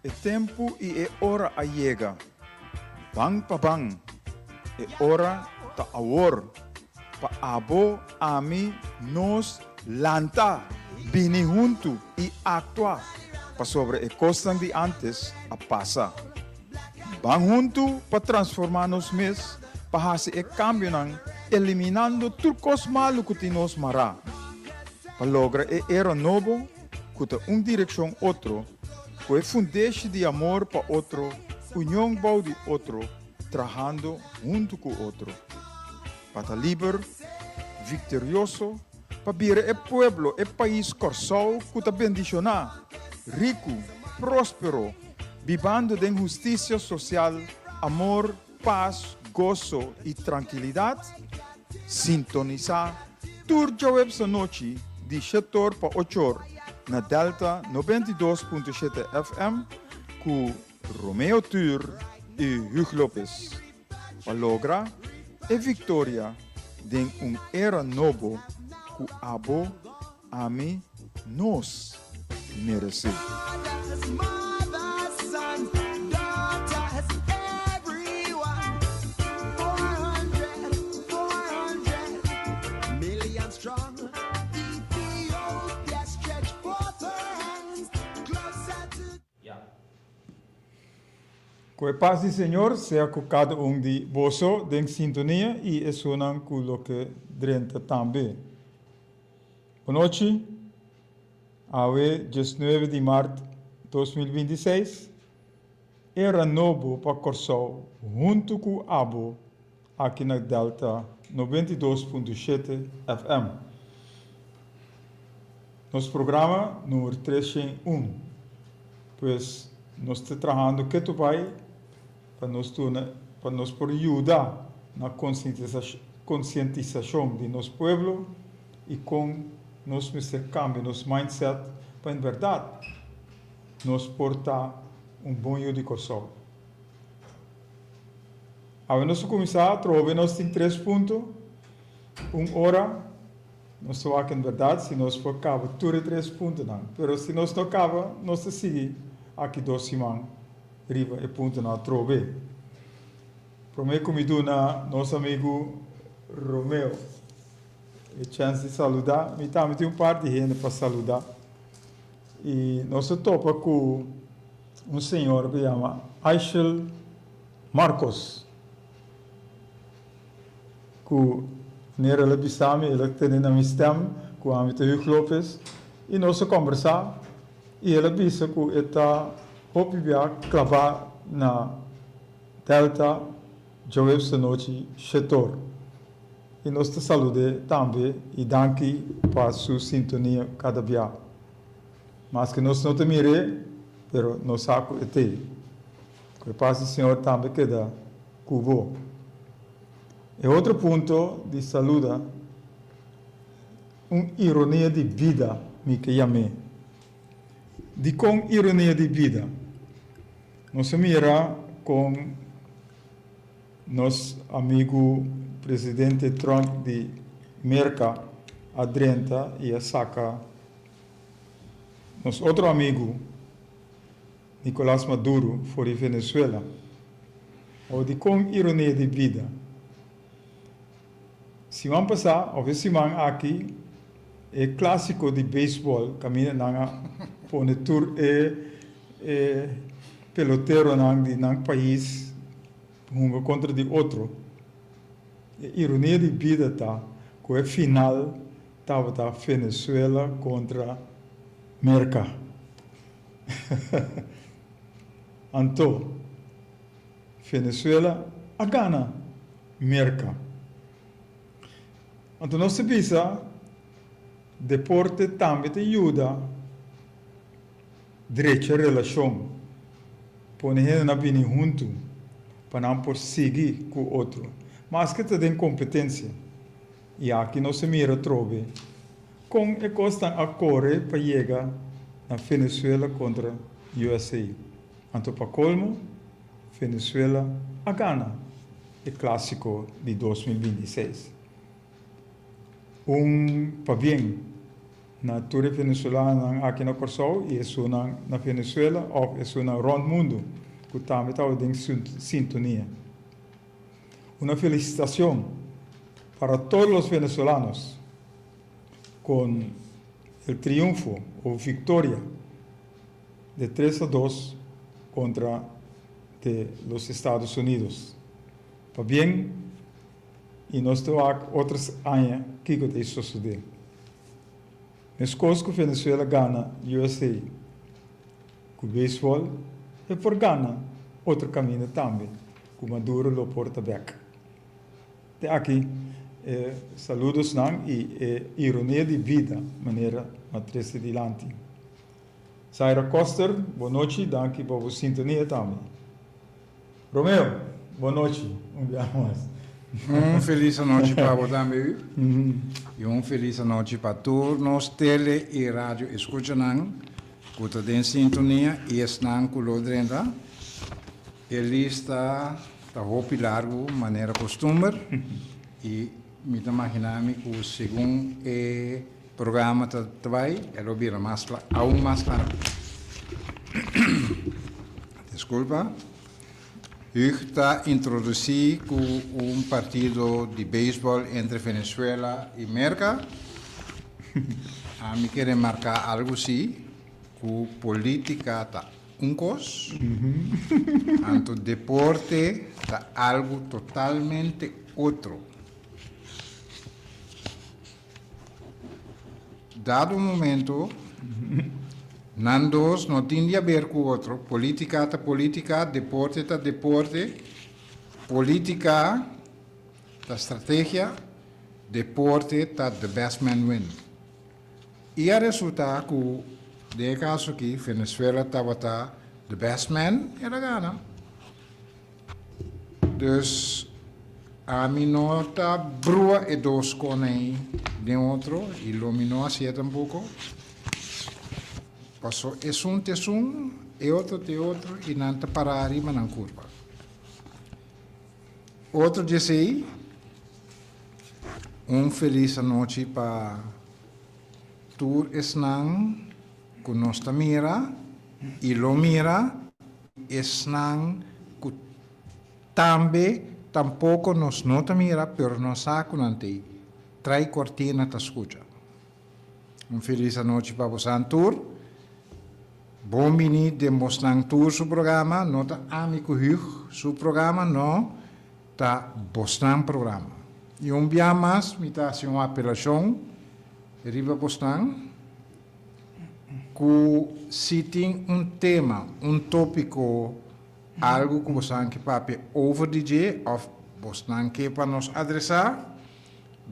E tempu i e ora a yega. Ban pa ban. E ora ta awor. Pa abo, ami, nos, lanta, bini huntu i aktua, pasobra e kosnan di ántes a pasa. Ban huntu pa transformá nos mes, pa hasi e kambionan, eliminando tur kos malu ku tin nos mará, pa logra e era nobo ku ta un direkshon otro, ku e fundeshi di amor pa otro, union bou di otro, trahando huntu ku otro. Pa ta liber, viktorioso, pa bira e pueblo, e pais Kòrsou ku ta bendishoná, riku, próspero, bibando den hustisia sosial, amor, pas, goso i trankilidat, sintonisá tur djaweps anochi di shetor pa ochor na Delta 92.7 FM ku Romeo Tur i Hugh Lopez pa logra e viktoria den un era nobo ku abo, ami, nos meresé. Ku e pas di Señor sea ku kada un di boso den sintonia i esunnan ku loke drenta tambe. Bonochi, awe diesnuebe di mart 2026, era nobo pa Kòrsou huntu ku abo aki na Delta 92.7 FM. Nos programa number 301. Pues nos ta trahando ketu bai pa nos duna, pa nos por yuda na konsientisashon di nos pueblo i kon nos mester kambia nos mindset pa en bèrdat nos por ta un bon yu di Kòrsou. Awe nos a kuminsá atrobe nos tin tres punto, un ora nos ta wak en bèrdat si nos por kaba tur e tres puntonan, pero si nos no kaba nos ta sigui aki dos siman riba e puntonan atrobe. Promé ku mi duna nos amigu Romeo e chèns di saludá, mi tambe tin un par di hende pa saludá. I nos a topa ku un señora ku yama Aishel Marcos, ku manera el a bisa mi, el a tene na mi stèm ku ami ta Hugh Lopez, i nos a kòmbersá i el a bisa ku e ta hopi bia klabá na Delta djaweps anochi shetor. I nos ta salud'é tambe i danki pa su sintonia kada bia. Maske nos no ta mir'é, pero nos sa ku e t'ei. Ku e pas di Señor tambe keda ku bo. E otro punto di saluda, un ironia di bida mi ke yam'é. Dikon ironia di bida? Nos a mira kon nos amigu presidente Trump di Merka a drenta i a saka nos otro amigu Nicolas Maduro for di Venezuela. Awor dikon ironia di bida? Siman pasá òf e siman aki e klásiko di beisbòl kaminda nan a pone tur e e peloteronan di nan pais hunga kontra di otro. E ironia di bida ta ku e final tabata Venezuela kontra Merka. Anto Venezuela a gana Merka. Anto nos ta bisa deporte tambe ta yuda drecha relashon, pone hendenan bini huntu pa nan por sigui ku otro, maske ta den kompetensia. I aki nos a mira atrobe kon e kosnan a kore pa yega na Venezuela kontra USA. Anto pa kolmo, Venezuela a gana e Klásiko di 2026. Un pabien. na tur e venezolanonan aki na Kòrsou i esunnan na Venezuela òf esunnan rònt mundu ku tambe tabata den sintonia. Una felicitacion para todos los venezolanos con el triunfo o victoria de tres a dos contra de los Estados Unidos. Pabien y nos ta wak otro aña kico ta sosode. Mescos cu Venezuela gana USA cu baseball, e por gana otro caminda tambe cu Maduro lo por ta bek. Te aki e saludosnan y e ironia di bida manera m'a trece dilanti. Zaira Koster, bon nochi, danki pa bo sintonia tambe. Romeo, bon nochi un bia mas. Un felis anochi pa bo tambe Huub. Y un felis anochi pa tur nos tele y radio escuchanan cu ta den sintonia y esnan cu lo drenta. E lista ta hopi largu manera costumber y mi ta magina mi cu segun e programa ta bai e lo bira mas aun mas largu. Disculpa. Hug ta introduci cu un partido di baseball entre Venezuela y Merca. Ami ke remarca algo si, cu politica ta un cos, anto deporte ta algo totalmente otro. Dado momento, nan dos no tin di haber cu otro. Politica ta politica, deporte ta deporte. Politica ta strategia, deporte ta the best man win. Y a resulta cu den e caso aki Venezuela tabata the best man, el a gana. Dus ami no ta brua e dos con ei den otro y lo mi no hacié tampoco. Paso esun ta esun, e otro ta e otro y nan ta para riba nan curpa. Otro djesei, un feliz anochi pa tur esnan cu nos ta mira y lo mira. Esnan ku tambe tampoko nos no ta mira pero nos sa ku nan t'ei trai kortina ta skucha. Un felis anochi pa bosan tur. Bon bini den bosnan tur su programa, no ta ami ku Hugh su programa, no, ta bosnan programa. I un bia mas mi ta hasi un apelashon riba bosnan. Ku si tin un tema, un tópiko, algu ku bosan ke papia over di dje òf bosnan ke pa nos adresá,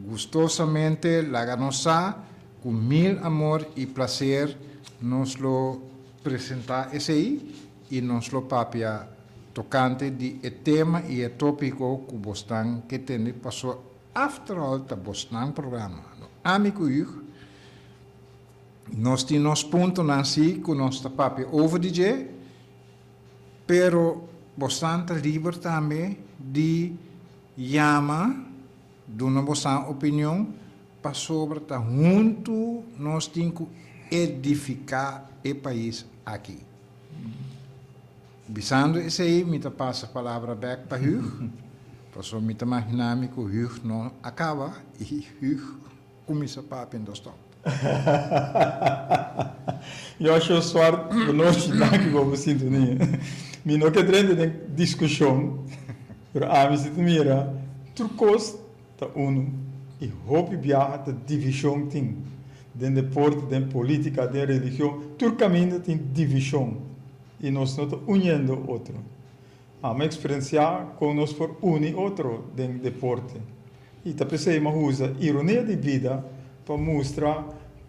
gustosamente laga nos sa, ku mil amor i plaser nos lo presentá esei i nos lo papia tokante di e tema i e tópiko ku bosnan ke tende paso after all ta bosnan programa, no ami ku Hugh. Nos tin nos puntonan sí ku nos ta papia over di dje, pero bosan ta liber tambe di yama, duna bosan opinion, pasobra ta huntu nos tin ku edifiká e pais aki. Bisando esei mi ta pasa palabra bèk pa Hugh, pasobra mi ta maginá mi ku Hugh no a kaba i Hugh Cuminsa papia en dos stop. Joshua Swart, bo nochi, danki pa bo sintonia. Mi no ke drenta den diskushon, pero ami si ta mira tur kos ta unu i hopi biaha ta divishon tin den deporte, den politika, den religion, tur kaminda tin divishon i nos no ta uniendo otro. Ami a eksperensiá kon nos por uni otro den deporte i ta p'esei mi a usa ironia di bida pa mustra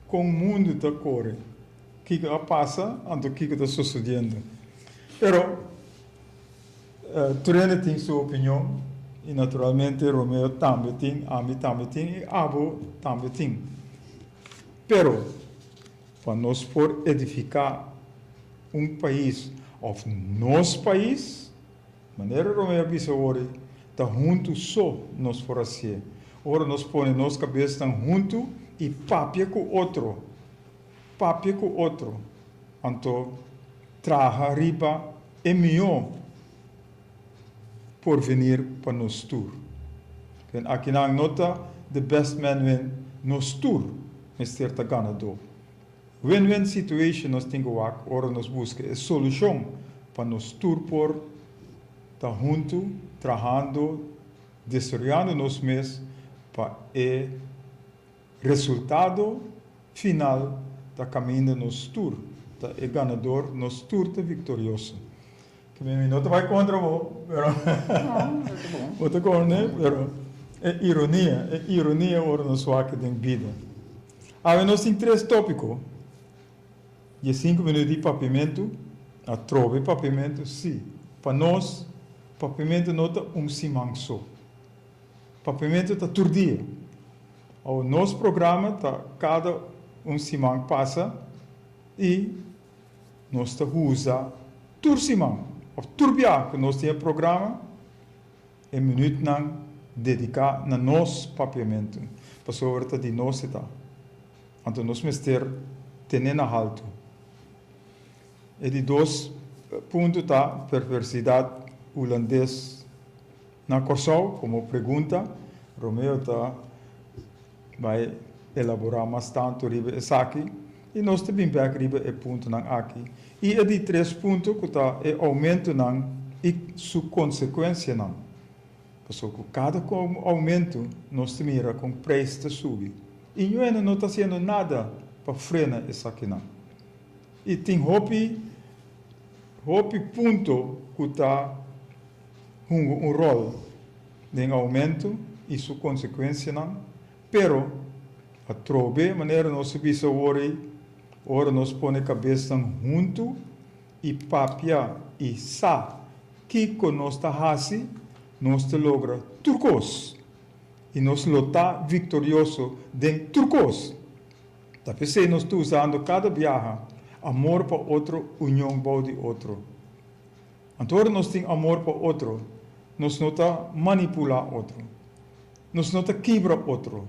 kon mundu ta kore, kiko a pasa anto kiko ta sosodiendo. Pero tur hende tin su opinion i naturalmente Romeo tambe tin, ami tambe tin i abo tambe tin. Pero pa nos por edifiká un pais òf nos pais, manera Romeo a bisa awor, ta huntu so nos por hasié. Ora nos pone nos kabesnan huntu i papia ku otro. papia ku otro, anto traha riba e mihó porvenir pa nos tur. Den akinan no ta the best man win, nos tur mester ta ganadó. Win-win situation nos tin ku wak ora nos buska e solushon pa nos tur por ta huntu trahando, desaroyando nos mes pa e Resultado final ta caminda nos tur ta e ganador, nos tur ta victorioso. Ke mi no ta bai contra bo, pero bo ta conde, pero e ironia, e ironia ora nos wak den bida. Awe nos tin tres topico, diesinco minuut di papiamentu, atrobe papiamentu, si, pa nos papiamentu no ta un siman so. Papiamentu ta tur dia. Awo nos programa ta kada un siman pasa i nos ta usa tur siman of tur bia ku nos tin e programa e minütnan dediká na nos papiamentu pasobra ta di nos e ta. Anto nos mester tene na haltu. E di dos punto ta perversidat hulandes. Na Kòrsou, komo pregunta, Romeo ta bai elaborá mas tantu riba esaki i nos ta bin bèk riba e puntonan aki. I e di tres punto ku ta e oumentonan i su konsekuensianan. Pasobra ku kada oumentu nos ta mira kon preis ta subi i ñuena no ta hasiendo nada pa frena esakinan. I tin hopi hopi punto ku ta hunga un ròl den oumento i su konsekuensianan, pero atrobe manera nos a bisa awor ei, ora nos pone kabesnan huntu i papia i sa kiko nos ta hasi, nos ta logra tur kos i nos lo ta viktorioso den tur kos. Ta p'esei nos ta usando kada biaha amor pa otro, union bou di otro. Anto ora nos tin amor pa otro, nos no ta manipulá otro. Nos no ta kibra otro.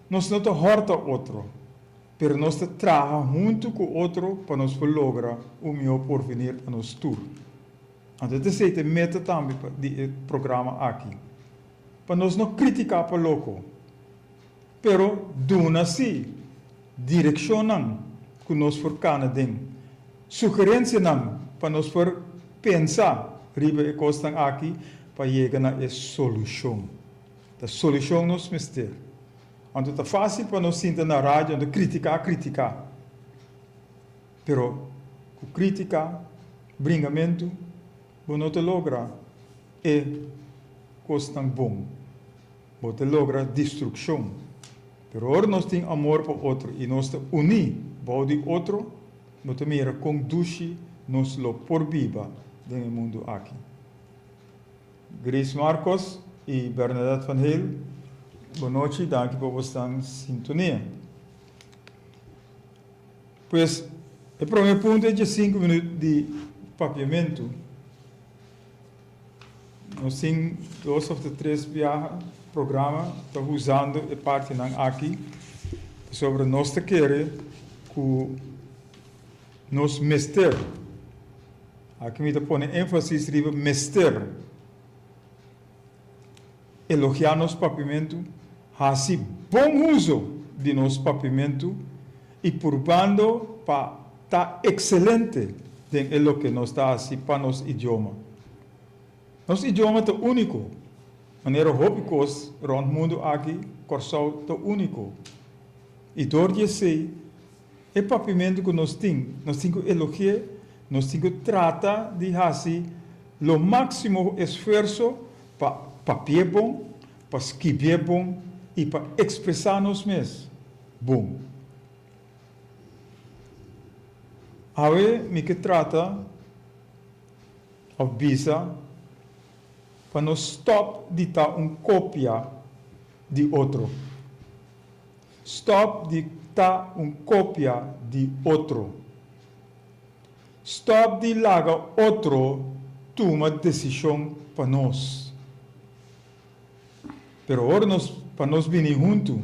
Nos no ta hòrta otro. Pero nos ta traha huntu ku otro pa nos por logra un mihó porvenir pa nos tur. Anto ta esei ta e meta tambe di e programa aki. Pa nos no kritiká pa loko, pero duna sí Direkshonnan ku nos por kana den. Sugerensianan pa nos por pensa riba e kosnan aki pa yega na e solushon. Ta solushon nos mester. Anto ta fásil pa nos sinta na radio anto kritiká, kritiká. Pero ku krítika, bringamentu, bo no ta logra e kosnan bon. Bo ta logra destrukshon. Pero ora nos tin amor pa otro i nos ta uní bou di otro, bo ta mira kon dushi nos lo por biba den e mundu aki. Grace Marcos i Bernadette van Heel, bo nochi, danki pa bosnan sintonia. Pues, e prome punto e djesinku minüt di papiamentu. Nos tin dos of tres biaha programa ta usando e partinan aki pasobra nos ta kere ku nos mester, aki mi ta pone énfasis riba mester, elogiá nos papimentu, hasi bon uso di nos papimentu i purbando pa ta ekselente den e loke nos ta hasi pa nos idioma. Nos idioma ta úniko. Manera hopi kos rònt mundu aki, Kòrsou ta úniko. I dor di esei, e papimentu ku nos tin, nos tin ku elogi'é, nos tin ku trata di hasi lo máksimo esfuerso pa papi'é bon, pa skibi'é bon i pa ekspresá nos mes bon. Awe mi ke trata òf bisa pa nos stòp di ta un kopia di otro. Stòp di ta un kopia di otro. Stòp di laga otro tuma desishon pa nos. Pero ora nos pa nos bini huntu,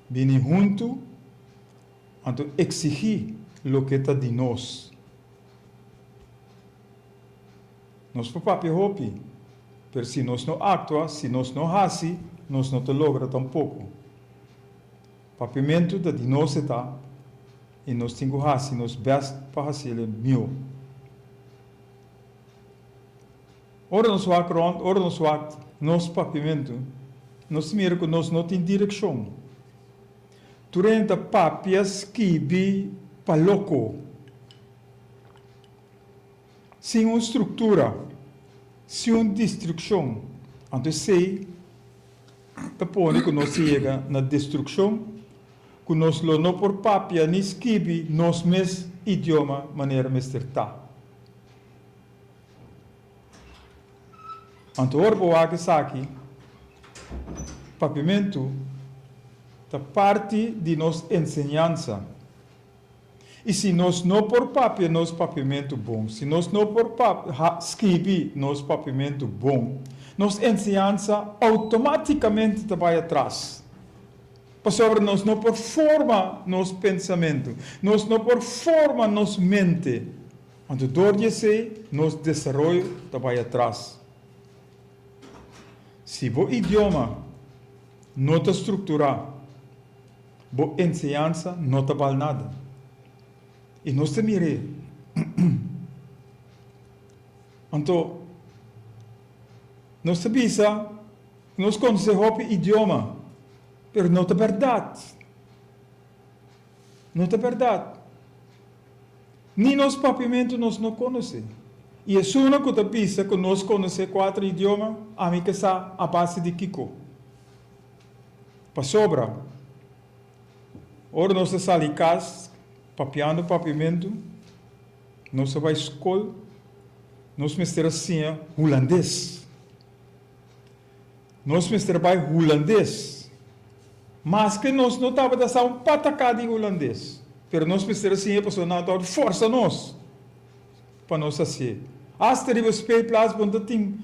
Bini huntu, Anto eksigí loke ta di nos. Nos por papia hopi, pero si nos no aktua, si nos no hasi, nos no ta logra tampoko. Papiamentu ta di nos e ta, i nos tin ku hasi nos bèst pa hasiel e mihó. Ora nos wak rònt, ora nos wak nos papiamentu, nos ta mira ku nos no tin direkshon. Tur hende ta papia skibi pa loko, sin un struktura, sin un distrukshon. Anto esei ta pone ku nos ta yega na destrukshon, ku nos lo no por papia ni skibi nos mes idioma manera mester ta. Anto ora bo wak esaki, papiamentu ta parti di nos enseñansa. I si nos no por papia nos papiamentu bon, si nos no por skibi nos papiamentu bon, nos enseñansa outomátikamente ta bai atras. Pasobra nos no por forma nos pensamentu, nos no por forma nos mente. Anto dor di esei nos desaroyo ta bai atras. Si bo idioma no ta strukturá, bo enseñansa no ta bal nada. I nos ta mir'é. Anto nos ta bisa ku nos konosé hopi idioma, pero no ta bèrdat. No ta bèrdat. Ni nos papiamentu nos no konosé. I esunnan ku ta bisa ku nos konosé kuater idioma, ami ke sa a base di kiko. Pasobra, ora nos ta sali kas papiando papiamentu, nos ta bai skol, nos mester a siña hulandes. Nos mester bai hulandes. Maske nos no tabata sa un pataká di hulandes, pero nos mester a siña pasobra nan tabata forsa nos pa nos hasié. Asta riba speelplaats bo no ta tin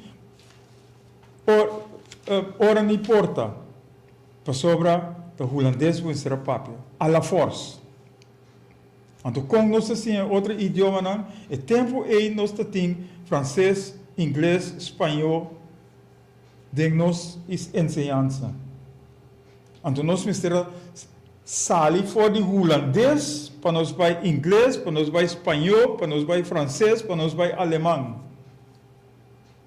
ora ni porta, pasobra ta hulandes bo mester a papia, a la fòrs. Anto kon nos ta siña otro idiomanan? E tempu ei nos ta tin franses, ingles, spañó den nos enseñansa. Anto nos mester a sali for di hulandes pa nos bai ingles, pa nos bai spañó, pa nos bai franses, pa nos bai aleman.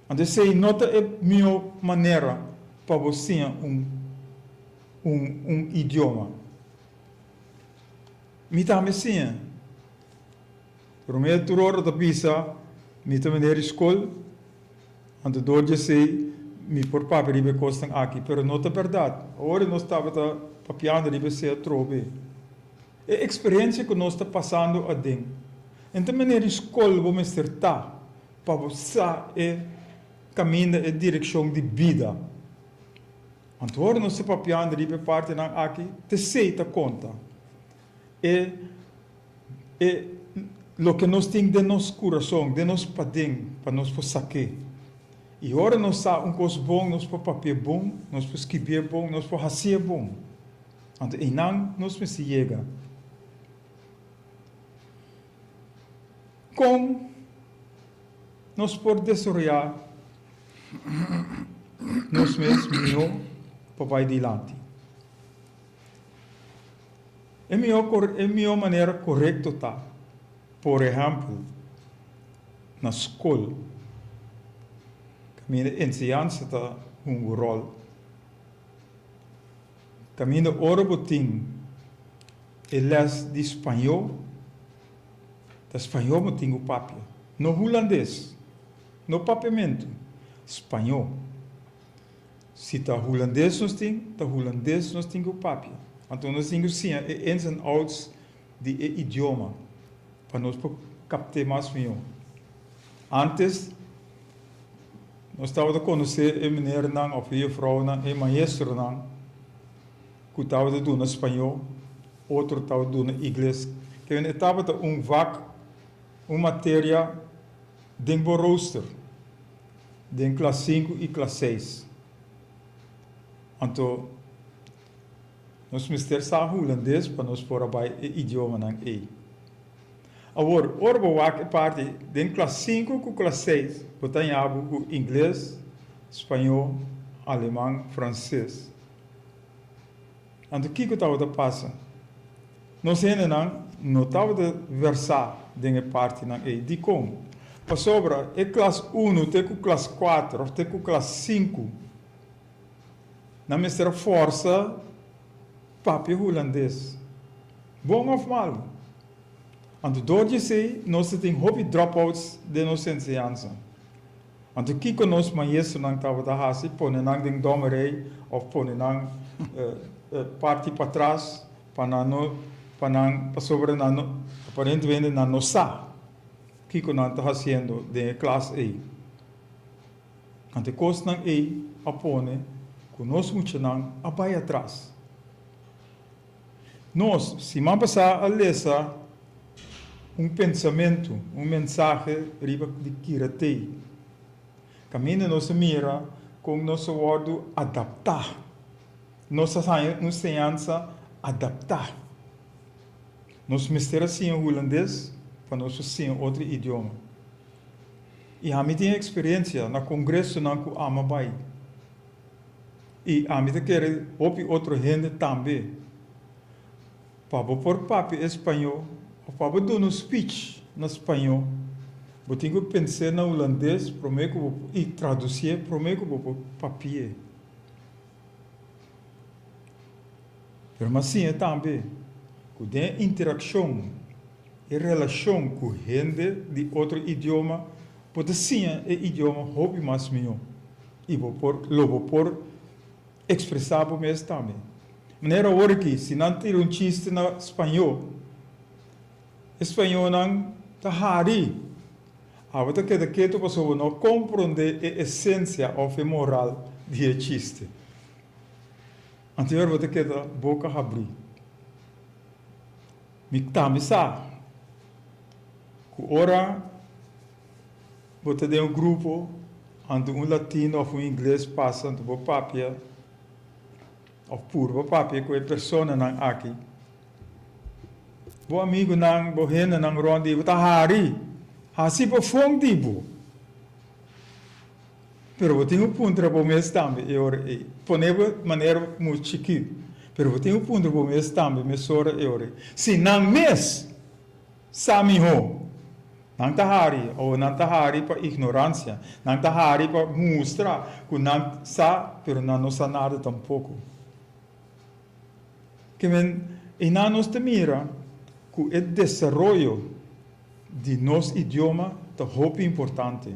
Anto esei no ta e mihó manera pa bo siña un un idioma. Mi tambe siña. Promé tur ora ta bisa mi ta meneer di skol, anto dor di esei mi por papia riba e kosnan aki, pero no ta bèrdat. Ora nos tabata papiando riba esei atrobe. E eksperensia ku nos ta pasando aden. En ta meneer di skol bo mester ta pa bo sa e kaminda, e direkshon di bida. Anto ora nos ta papiando riba e partinan aki, t'esei ta konta. E e loke nos tin den nos kurason, den nos paden, pa nos por sak'é. I ora nos sa un kos bon, nos por papi'é bon, nos por skibi'é bon, nos por hasi'é bon. Anto einan nos mester yega. Kon nos por desaroyá nos mes mihó pa bai dilanti? E mihó e mihó manera korekto ta, por ehèmpel, na skol, kaminda enseñansa ta hunga un ròl, kaminda ora bo tin e lès di spañó, ta spañó bo tin ku papia, no hulandes, no papiamentu, spañó. Si ta hulandes nos tin, ta hulandes nos tin ku papia. Anto nos tin ku siña e ins en outs di e idioma pa nos por kapt'é mas mihó. Antes nos tabata konosé e menernan òf e jufrounan, e maestronan ku tabata duna spañó, otro tabata duna ingles. Kende e tabata un vak, un materia den bo rooster. Den klas sinku i klas seis. Anto, Nos mester sa hulandes pa nos por a bai e idiomanan ei. Awor, ora bo wak e parti den klas sinku ku klas seis, bo ta haña bo ku ingles, spañó, aleman, franses. Anto kiko tabata pasa? Nos hendenan no tabata versá den e partinan ei. Dikon? Pasobra e klas unu te ku klas kuater òf te ku klas sinku nan mester a fòrsa papia hulandes, bon òf malu. Anto dor di esei nos ta tin hopi dropouts den nos enseñansa. Anto kiko nos maestronan tabata hasi? Pone nan den domerij of pone nan parti patras pa nan no, pa nan, pasobra nan no, aparentemente nan no sa kiko nan ta hasiendo den e klas ei. Anto e kosnan ei a pone ku nos muchanan a bai atras. Nos, siman pasá a lesa un pensamentu, un mensahe riba di Kiratei. Kaminda nos a mira kon nos a wòrdu adaptá. Nos a haña un señansa adaptá. Nos mester a siña hulandes pa nos por siña otro idioma. I ami tin eksperensia na kongresonan ku ama bai. I ami ta kere hopi otro hende tambe. Pa bo por papia e spañó of pa bo duna un speech na spañó, bo tin ku pens'é na hulandes promé ku bo i tradusié promé ku bo por papi'é. Pero mi a siña tambe ku den e interakshon, e relashon ku hende di otro idioma, bo ta siña e idioma hopi mas mihó i bo por lo bo por ekspresá bo mes tambe. Manera awor aki, si nan tira un chiste na spañó, e spañónan ta hari. Abo ta keda ketu pasobra bo no komprondé e esensia òf e moral di e chiste. Anterior bo ta keda boka habrí. Mi tambe sa ku ora bo ta den un grupo anto un latino òf un ingles pasa anto bo papia òf purba papia ku e personanan aki, bo amigunan, bo hendenan rònt di bo ta hari, hasi bofon di bo. Pero bo tin ku puntra bo mes tambe e ora ei. Pone bo manera muchu chikí, pero bo tin ku puntra bo mes tambe mesora e ora ei. Si nan mes sa mihó, nan ta hari o nan ta hari pa ignoransia, nan ta hari pa mustra ku nan sa, pero nan no sa nada tampoko. Ke men, einan nos ta mira ku e desaroyo di nos idioma ta hopi importante.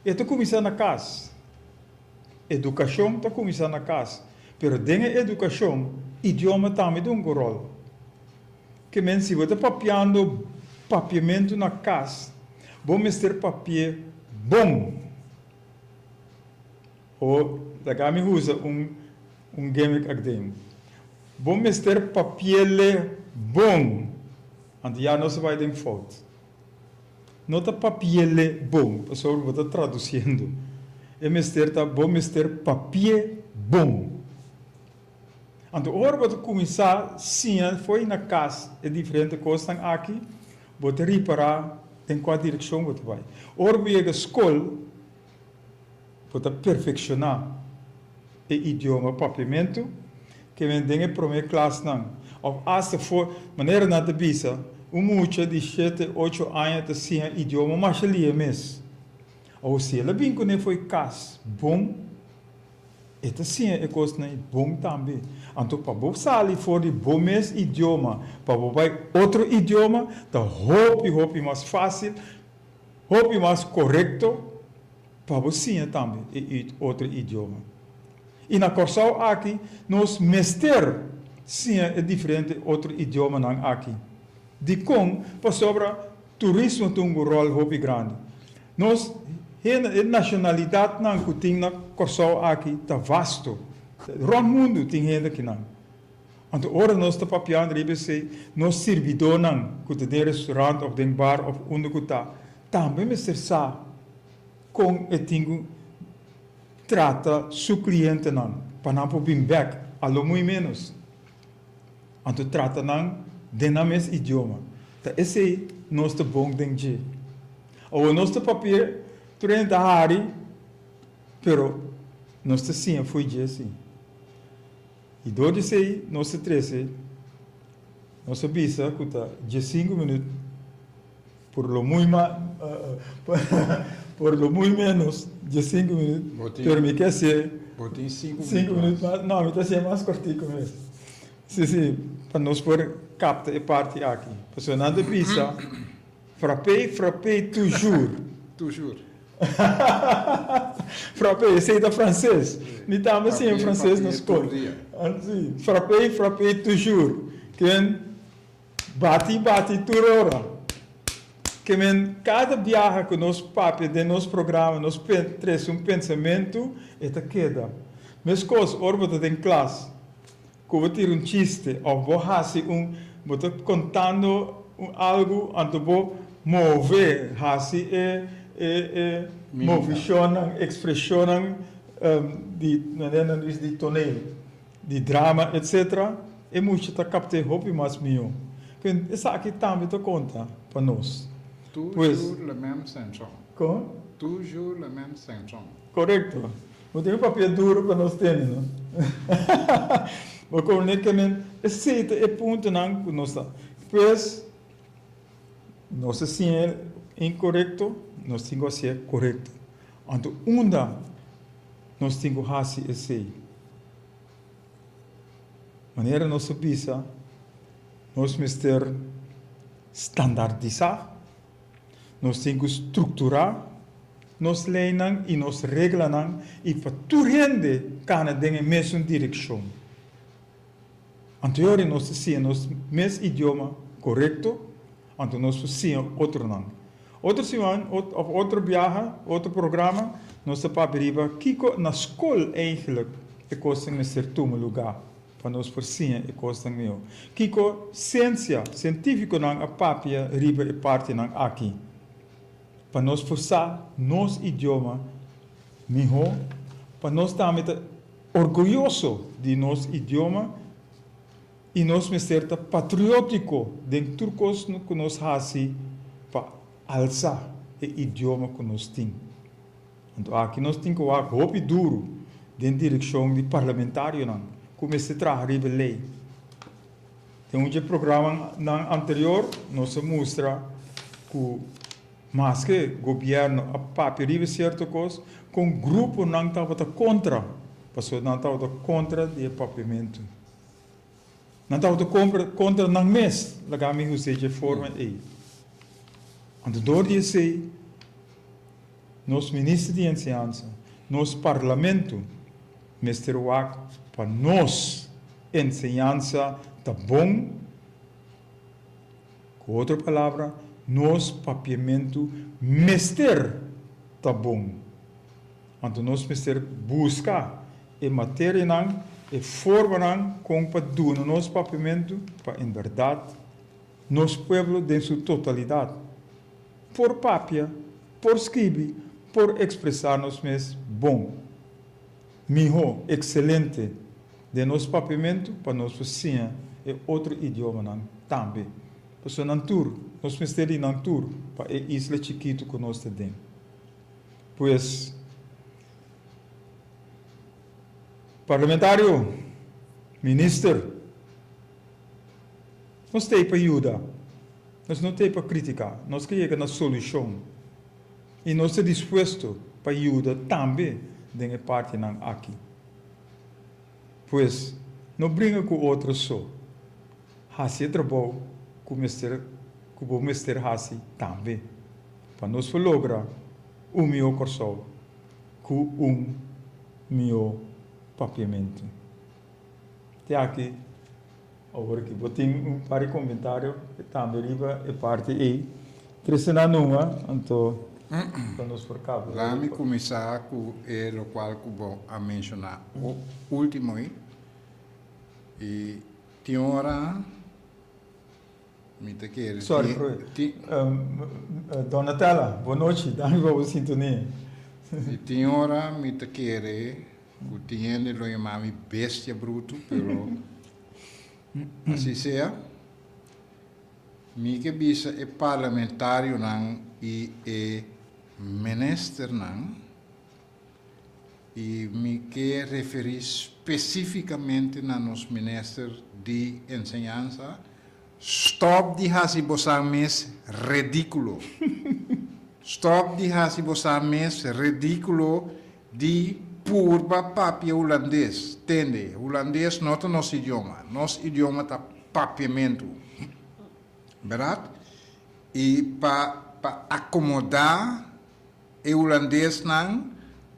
E ta kuminsá na kas. Edukashon ta kuminsá na kas. Pero den e edukashon, idioma tambe ta un ròl. Ke men si bo ta papiando papiamentu na kas, bo mester papi'é bon. O laga mi usa un un gimmick ak den. Bo mester papi'é bon. Anto ya nos a bai den fout. No ta papiele bon, pasobra bo ta traduciendo. E mester ta bo mester papie bon. Anto ora bo ta cuminsa siña fo'i na cas e diferente cosnan aki, bo ta ripara den cua direccion bo ta bai. Ora bo yega scol, bo ta perfecciona e idioma papiamentu, ke men den e prome klasnan of asta for, manera nan ta bisa, un mucha di shete, ocho aña ta siña idioma masha lie mes. Awor si el a bin kuné fo'i kas bon, e ta siña e kosnan ei bon tambe. Anto pa bo sali for di bo mes idioma pa bo bai otro idioma ta hopi hopi mas fásil, hopi mas korekto pa bo siña tambe e otro idioma. I na Kòrsou aki nos mester siña e diferente otro idiomanan aki. Dikon? Pasobra turismo ta un ròl hopi grandi. Nos hende, e nashonalidatnan ku tin na Kòrsou aki ta vasto. Rònt mundu tin hende akinan. Anto ora nos ta papiando riba esei, nos sirbidónan ku ta den restaurant òf den bar òf unda ku ta, tambe mester sa kon e tin ku trata su klientenan pa nan por bin bèk, a lo muy ménos. Anto trata nan den nan mes idioma. Ta esei nos ta bon den dje. Awor nos ta papia tur hende ta hari, pero nos ta siña fo'i dje si. I dor di esei nos ta trese, nos a bisa ku ta diesinku minüt por lo muy ma por lo muy menos diesinku minüt, pero mi ke hasié Bo tin sinku sinku minüt minüt mas, no mi ta hasié mas kòrtiku mes. Si si, pa nos por kapta e parti aki. Pasobra nan ta bisa frappé frappé toujours. Toujours. Frappé, esei ta franses. Mi tambe siña franses na skol. Si, frappé, frappé toujours. Ken bati, bati tur ora. Ke men kada biaha ku nos papia den nos programa, nos trese un pensamentu, e ta keda. Meskos ora bo ta den klas, ku bo tira un chiste òf bo hasi un, bo ta kontando un algu, anto bo move, hasi e e e movishonnan, ekspreshonnan di, manera nan bisa, di tonel, di drama, etsetera, e mucha ta kapt'é hopi mas mihó. Esaki tambe ta konta pa nos. Pues. Toujours le même symptôme. Kon? Toujours le même symptôme. Korekto. Bo tin un papia duru pa nos tene, no? Bo komprendé ke men esei ta e puntonan ku nos ta. Pues, nos ta siña inkorekto, nos tin ku hasié korekto. Anto unda nos tin ku hasi esei? Manera nos a bisa, nos mester standardisá. Nos tin ku strukturá nos leinan i nos reglanan i pa tur hende kana den e mesun direkshon. Anto yori nos ta siña nos mes idioma korekto, anto nos por siña otronan. Otro siman òf otro biaha, otro programa, nos ta papia riba kiko na skol eigentlik e kosnan mester tuma lugá. Pa nos por siña e kosnan mihó. Kiko siensia, sientífikonan a papia riba e partinan aki? Pa nos por sa nos idioma mihó, pa nos tambe ta orguyoso di nos idioma i nos mester ta patriótiko den tur kos ku nos hasi pa alsa e idioma ku nos tin. Anto aki nos tin ku wak hopi duru den direkshon di parlamentarionan ku mester traha riba e lei. Den un dje programanan anterior nos a mustra ku maske gobièrnu a papia riba sierto kos, kon gruponan tabata kontra, pasobra nan tabata kontra di e papiamentu. Nan tabata kontra nan mes, laga mi us'é dje forma ei. Anto dor di esei Nos minister di enseñansa, nos parlamento mester wak pa nos enseñansa ta bon, ku otro palabra nos papiamentu mester ta bon. Anto nos mester buska e materianan, e formanan kon pa duna nos papiamentu pa en bèrdat nos pueblo den su totalidat por papia, por skibi, por ekspresá nos mes bon, mihó, ekselente den nos papiamentu pa nos por siña e otro idiomanan tambe. Pasobra nan tur, nos mester di nan tur pa e isla chikitu ku nos ta den. Pues, Parlamentario, Minister, nos ta ei pa yuda. Nos no ta ei pa kritiká, nos ke yega na solushon i nos ta dispuesto pa yuda tambe den e partinan aki. Pues, no bringa ku otro so, hasi e trabou ku mester ku bo mester hasi tambe pa nos por logra un mihó Kòrsou ku un mihó Papiamentu. Te aki. Awor ki bo tin un par di komentario tambe riba e parti ei, trese nan numa, anto pa nos por kaba. Laat mi kuminsá ku e lokual ku bo a menshoná último ei. I tin ora mi ta kere Sorry, tin. Donatella, bon nochi, danki pa bo sintonia. I tin ora mi ta kere ku tin hende lo yama mi bestia brutu, pero. Así sea, mi ke bisa e parlamentarionan i e ministernan i mi ke referí spesífikamente na nos minister di enseñansa, stòp di hasi bosan mes redíkulo. Stòp di hasi bosan mes redíkulo di purba papia hulandes. Tende, hulandes no ta nos idioma. Nos idioma ta papiamentu. Bèrdat? I pa pa akomodá e hulandesnan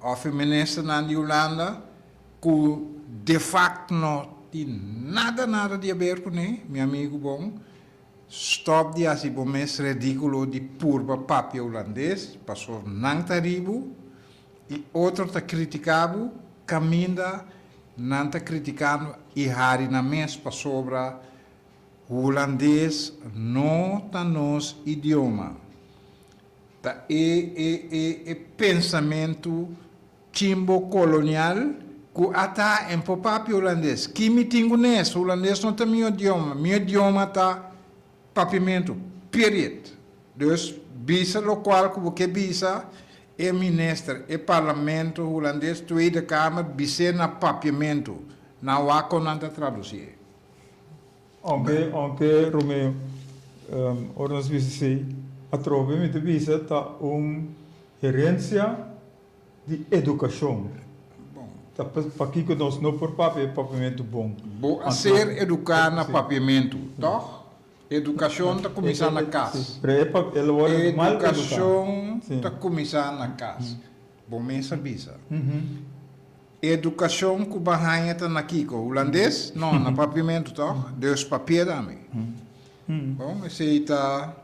òf e ministernan di Hulanda ku defakto no tin nada nada di haber kuné, mi amigu bon, stòp di hasi bo mes redíkulo di purba papia hulandes, pasobra nan ta ribu i otro ta kritiká bo kaminda nan ta kritikando i hari nan mes pasobra hulandes no ta nos idioma. Ta e e e e pensamentu chimbo kolonial ku a ta en por papia hulandes. Ki mi tin ku nes? Hulandes no ta mi idioma. Mi idioma ta papiamentu. Period. Dus bisa lokual ku bo ke bisa e minister, e parlamento hulandes, Tweede Kamer, bis'é na papiamentu. Nan wak kon nan ta tradusié. Aunke, aunke Romeo, ora nos bisa esei, atrobe mi ta bisa ta un herencia di educacion. Ta pakico nos no por papia e papiamentu bon. Bo a ser educa na papiamentu, toch? Educacion ta cuminsa na cas. Educacion ta cuminsa na cas. Bo mes a bisa. Edukashon ku bo haña ta na kiko? Hulandes? No, na papiamentu tòg? Dus papia tambe. Bon, esei ta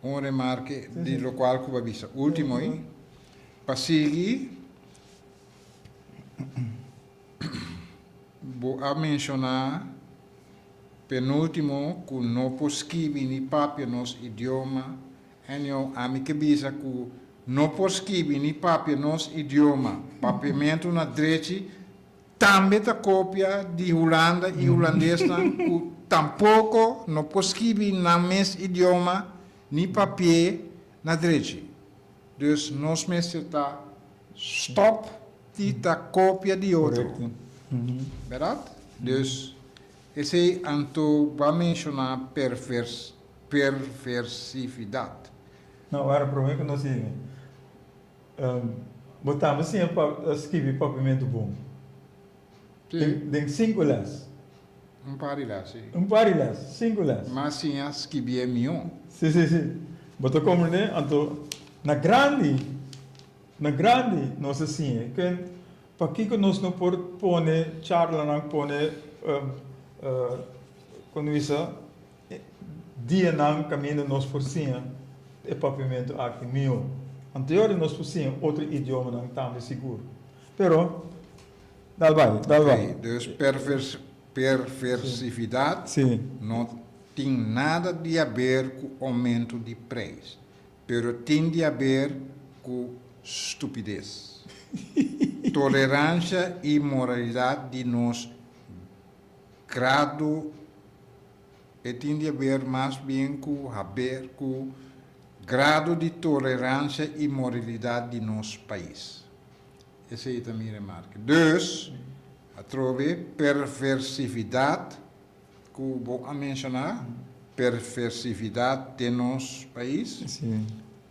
un remarke di lokual ku bo a bisa. Último ei. Pa sigui, bo a menshoná penúltimo ku no por skibi ni papia nos idioma. Anyhow, ami ke bisa ku no por skibi ni papia nos idioma, papiamentu na drechi tambe ta kopia di Hulanda i hulandesnan ku tampoko no por skibi nan mes idioma ni papi'é na drechi. Dus nos mester ta stop di ta kopia di otro. Bèrdat? Dus esei anto bo a menshoná pervers. Perversifidat. No, ora prome ku nos yega. Bo tambe siña pa skibi papiamentu bon. Sí. Den sinku les. Un par di les, sí. Un par di les, sinku les. M'a siña skibié mihó. Sí, sí, sí. Bo ta komprendé? Anto, na grandi, na grandi nos a siña. Ken, pakiko nos no por pone charlanan, pone, kon bisa? E dianan kaminda nos por siña e papiamentu aki mihó. Anterior nos por siña otro idiomanan tambe sigur. Pero, dal bai, dal bai. Oké, dus pervers, perversividat Sí. no tin nada di haber ku oumento di preis, pero tin di haber ku stupides. Toleransha i moralidat di nos grado E tin di haber mas bien ku haber ku grado di toleransia i moralidat di nos pais. Esei ta mi remarke. Dus, atrobe perversividat ku bo a menshoná, perversividat den nos pais,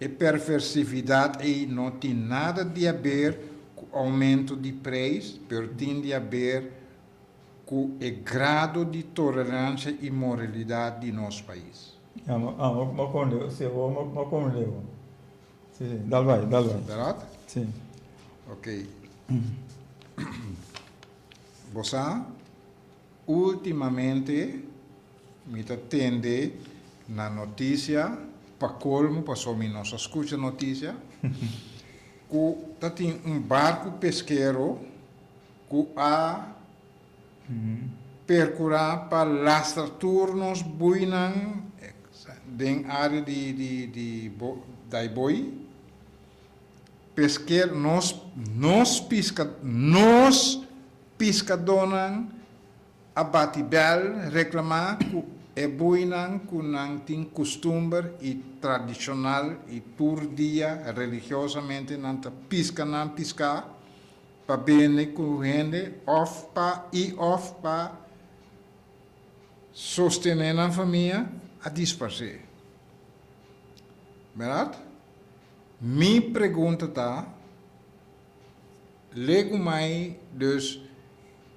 e perversividat ei no tin nada di haber ku oumento di preis, pero tin di haber ku e grado di toleransia i moralidat di nos pais. Ya, ah, mo komprende, si, bo mo komprende bo. Si, si, dal bai, dal bai. Bèrdat? Si. Ok. Bo sa, últimamente mi ta tende na notisia, pa kolmo, pasobra mi no sa skucha notisia, ku ta tin un barku peskero ku a perkurá pa lastra tur nos buinan den área di di di Daiboi, pesker nos nos piska nos piskadónan. a bati bèl reklamá ku e buinan ku nan tin kustumber i tradishonal i tur dia religiosamente nan ta piska nan piská pa bende ku hende òf pa i òf pa sostené nan famia a disparsé. Bèrdat? Mi pregunta ta, Legumai dus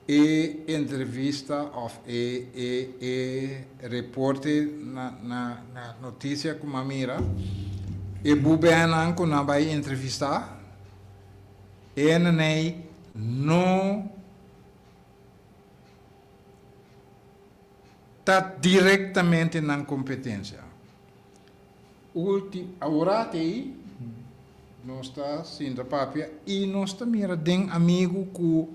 e entrevista of e e e reporte na na na noticia cu m'a mira, e bubenan cu nan bay entrevista, e neney no ta directamente nan competencia. Ulti aworat ei nos ta sinta papia i nos ta mira den amigu ku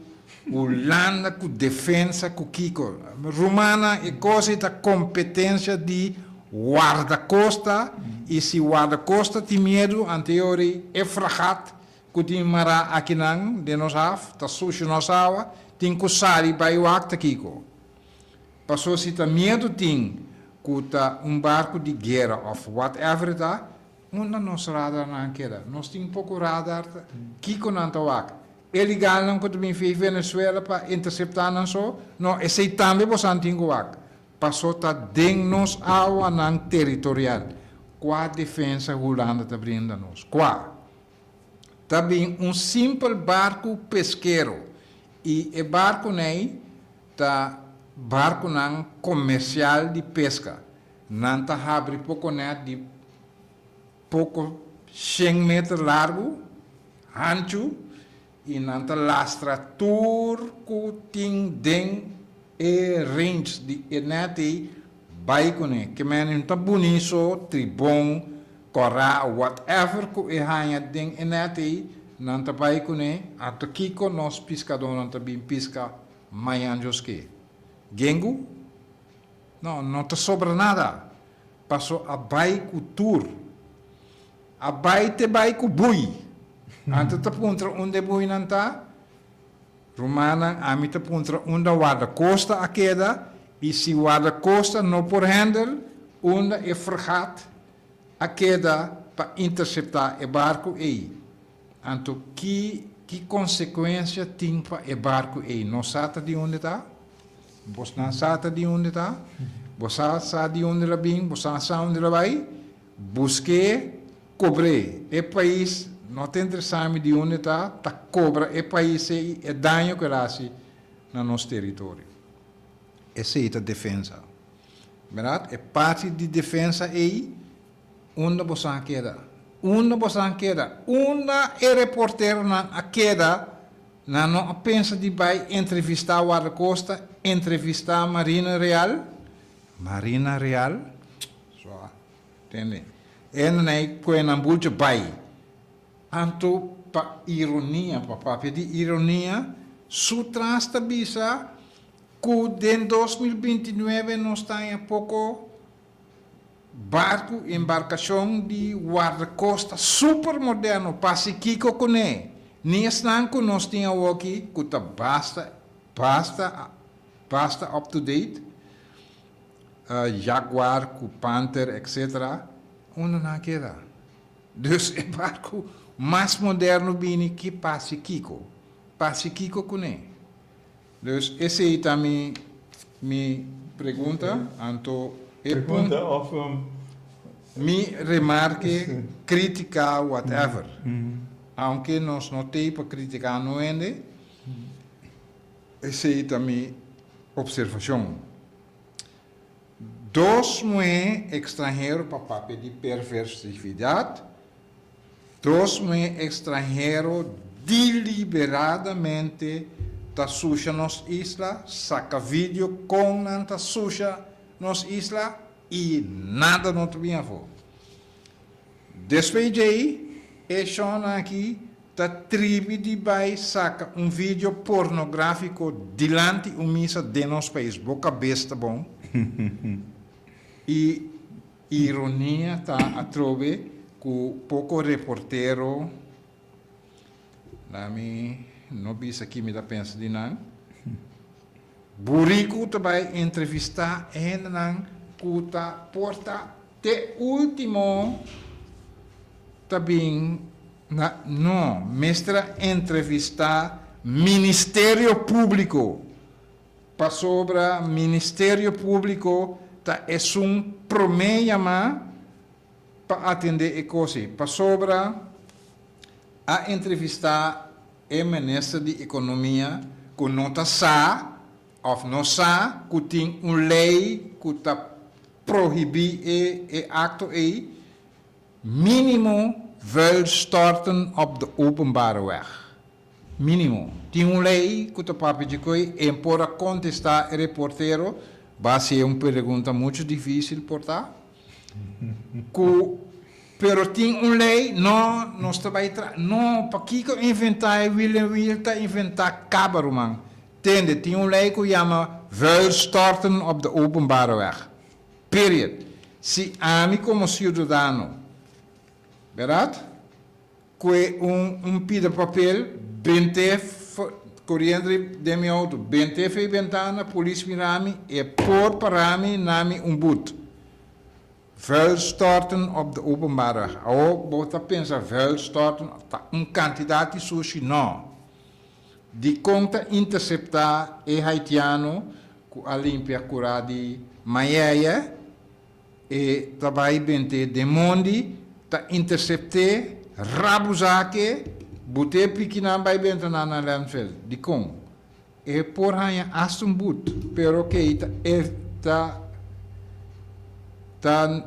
Hulanda ku defensa ku kiko. Rumana e kos ei ta kompetensia di wardakosta i si wardakosta tin miedu anteori e fragat ku tin mará akinan den nos haf ta sushi nos awa tin ku sali bai wak ta kiko. Paso si ta miedu tin ku ta un barku di guera of whatever e ta, unda nos radarnan keda? Nos tin poko radar, kiko nan ta wak? Iligalnan ku ta bin via Venezuela pa interseptá nan so? No, esei tambe bosan tin ku wak. Paso ta den nos awanan teritorial. Kua defensa Hulanda ta brinda nos? Kua? Ta bin un simpel barku peskero i e barkunei Ta barkunan komersial di peska. Nan ta habri poko nèt di poko shen meter largu, hanchu, i nan ta lastra tur ku tin den e range di e nèt ei bai kuné. Ke mene no ta buni so, tribon, kòrá, whatever ku e haña den e nèt ei, nan ta bai kuné. Anto kiko nos piskadónan ta bin piska Mañan Dios ke. Gengu? No, no ta sobra nada. Paso a bai ku tur. A bai te bai ku bui. Anto ta puntra unda e buinan ta? Rumannan, ami ta puntra unda wardakosta a keda i si wardakosta no por handle, unda e fregat a keda pa interseptá e barku ei? Anto ki ki konsekuensia tin pa e barku ei? Nos sa ta di unda e ta? Bosnan sa ta di unda e ta? Bo sa sa di unda el a bin? Bo sa sa unda el a bai? Busk'é, kobr'é. E pais no ta interesá mi di unda e ta, ta kobra e pais ei e daño ku el a hasi na nos teritorio. Esei ta defensa. Bèrdat? E parti di defensa ei Unda boso a keda? Unda boso a keda? Unda e reporteronan a keda? Nan no a pensa di bai entrevistá Wardakosta, entrevistá Marina Real? Marina Real? So, tende. E nanai koe nan bultje bai. Anto pa ironia, pa papia di ironia, su tras ta bisa ku den 2029 nos ta haña poko Barku, embarkashon di wardakosta super moderno, pasi kiko kuné? Ni esnan ku nos tin awoki ku ta basta, basta, basta up to date, Jaguar ku Panther etc. Unda nan a keda? Dus e barku mas moderno bini ki pasi kiko? Pasi kiko kuné? Dus esei ta mi mi pregunta, anto e pun. Pregunta of un. Mi remarke, kritika, whatever. Aunke nos no t'ei pa kritika no hende, esei ta mi observashon. Dos muhé ekstranhero pa papia di perversividat, Dos muhé ekstranhero diliberadamente ta susha nos isla, saka video kon nan ta susha nos isla i nada no ta bin afó. Despues djei e shonnan aki ta tribi di bai saka un video pornográfiko dilanti un misa den nos pais. Bo kabes ta bon? I Ironia ta atrobe ku poko reportero, na mi no bisa ki mi ta pensa di nan, Buriku ta bai entrevistá e hendenan ku ta porta te último ta bin na no mester a entrevistá Ministerio Públiko pasobra Ministerio Públiko ta esun promé yamá pa atendé e kos ei pasobra a entrevistá e minister di Economia cu no ta sa of no sa cu tin un ley cu ta prohibi e e acto ey, minimo vuil storten op de openbare weg. Minimo. Tin un ley cu ta papia dje coy en por a contesta e reportero, basi e un pregunta mucho dificil por ta. Ku pero tin un lei no nos ta bai tra no pakiko inventá e wiel en wiel ta inventá kaba ruman tende tin un lei ku yama vuil storten op de openbare weg period si ami komo siudadano bèrdat Kue un un pida papel, bent'é koriente den mi outo, bent'é fei bentana, polis mira mi, e por para mi na mi un but. Vuil storten op de openbare weg. Awor bo ta pensa vuil storten ta un kantidat di sushi? No. Dikon ta interseptá e haitiano ku a limpia kurá di Mayeye? E ta bai bent'é den mondi, ta intersept'é, rabuzak'é, but'é pikinan bai benta nan na landfill. Dikon? E por haña asta un but, pero kei ta e ta ta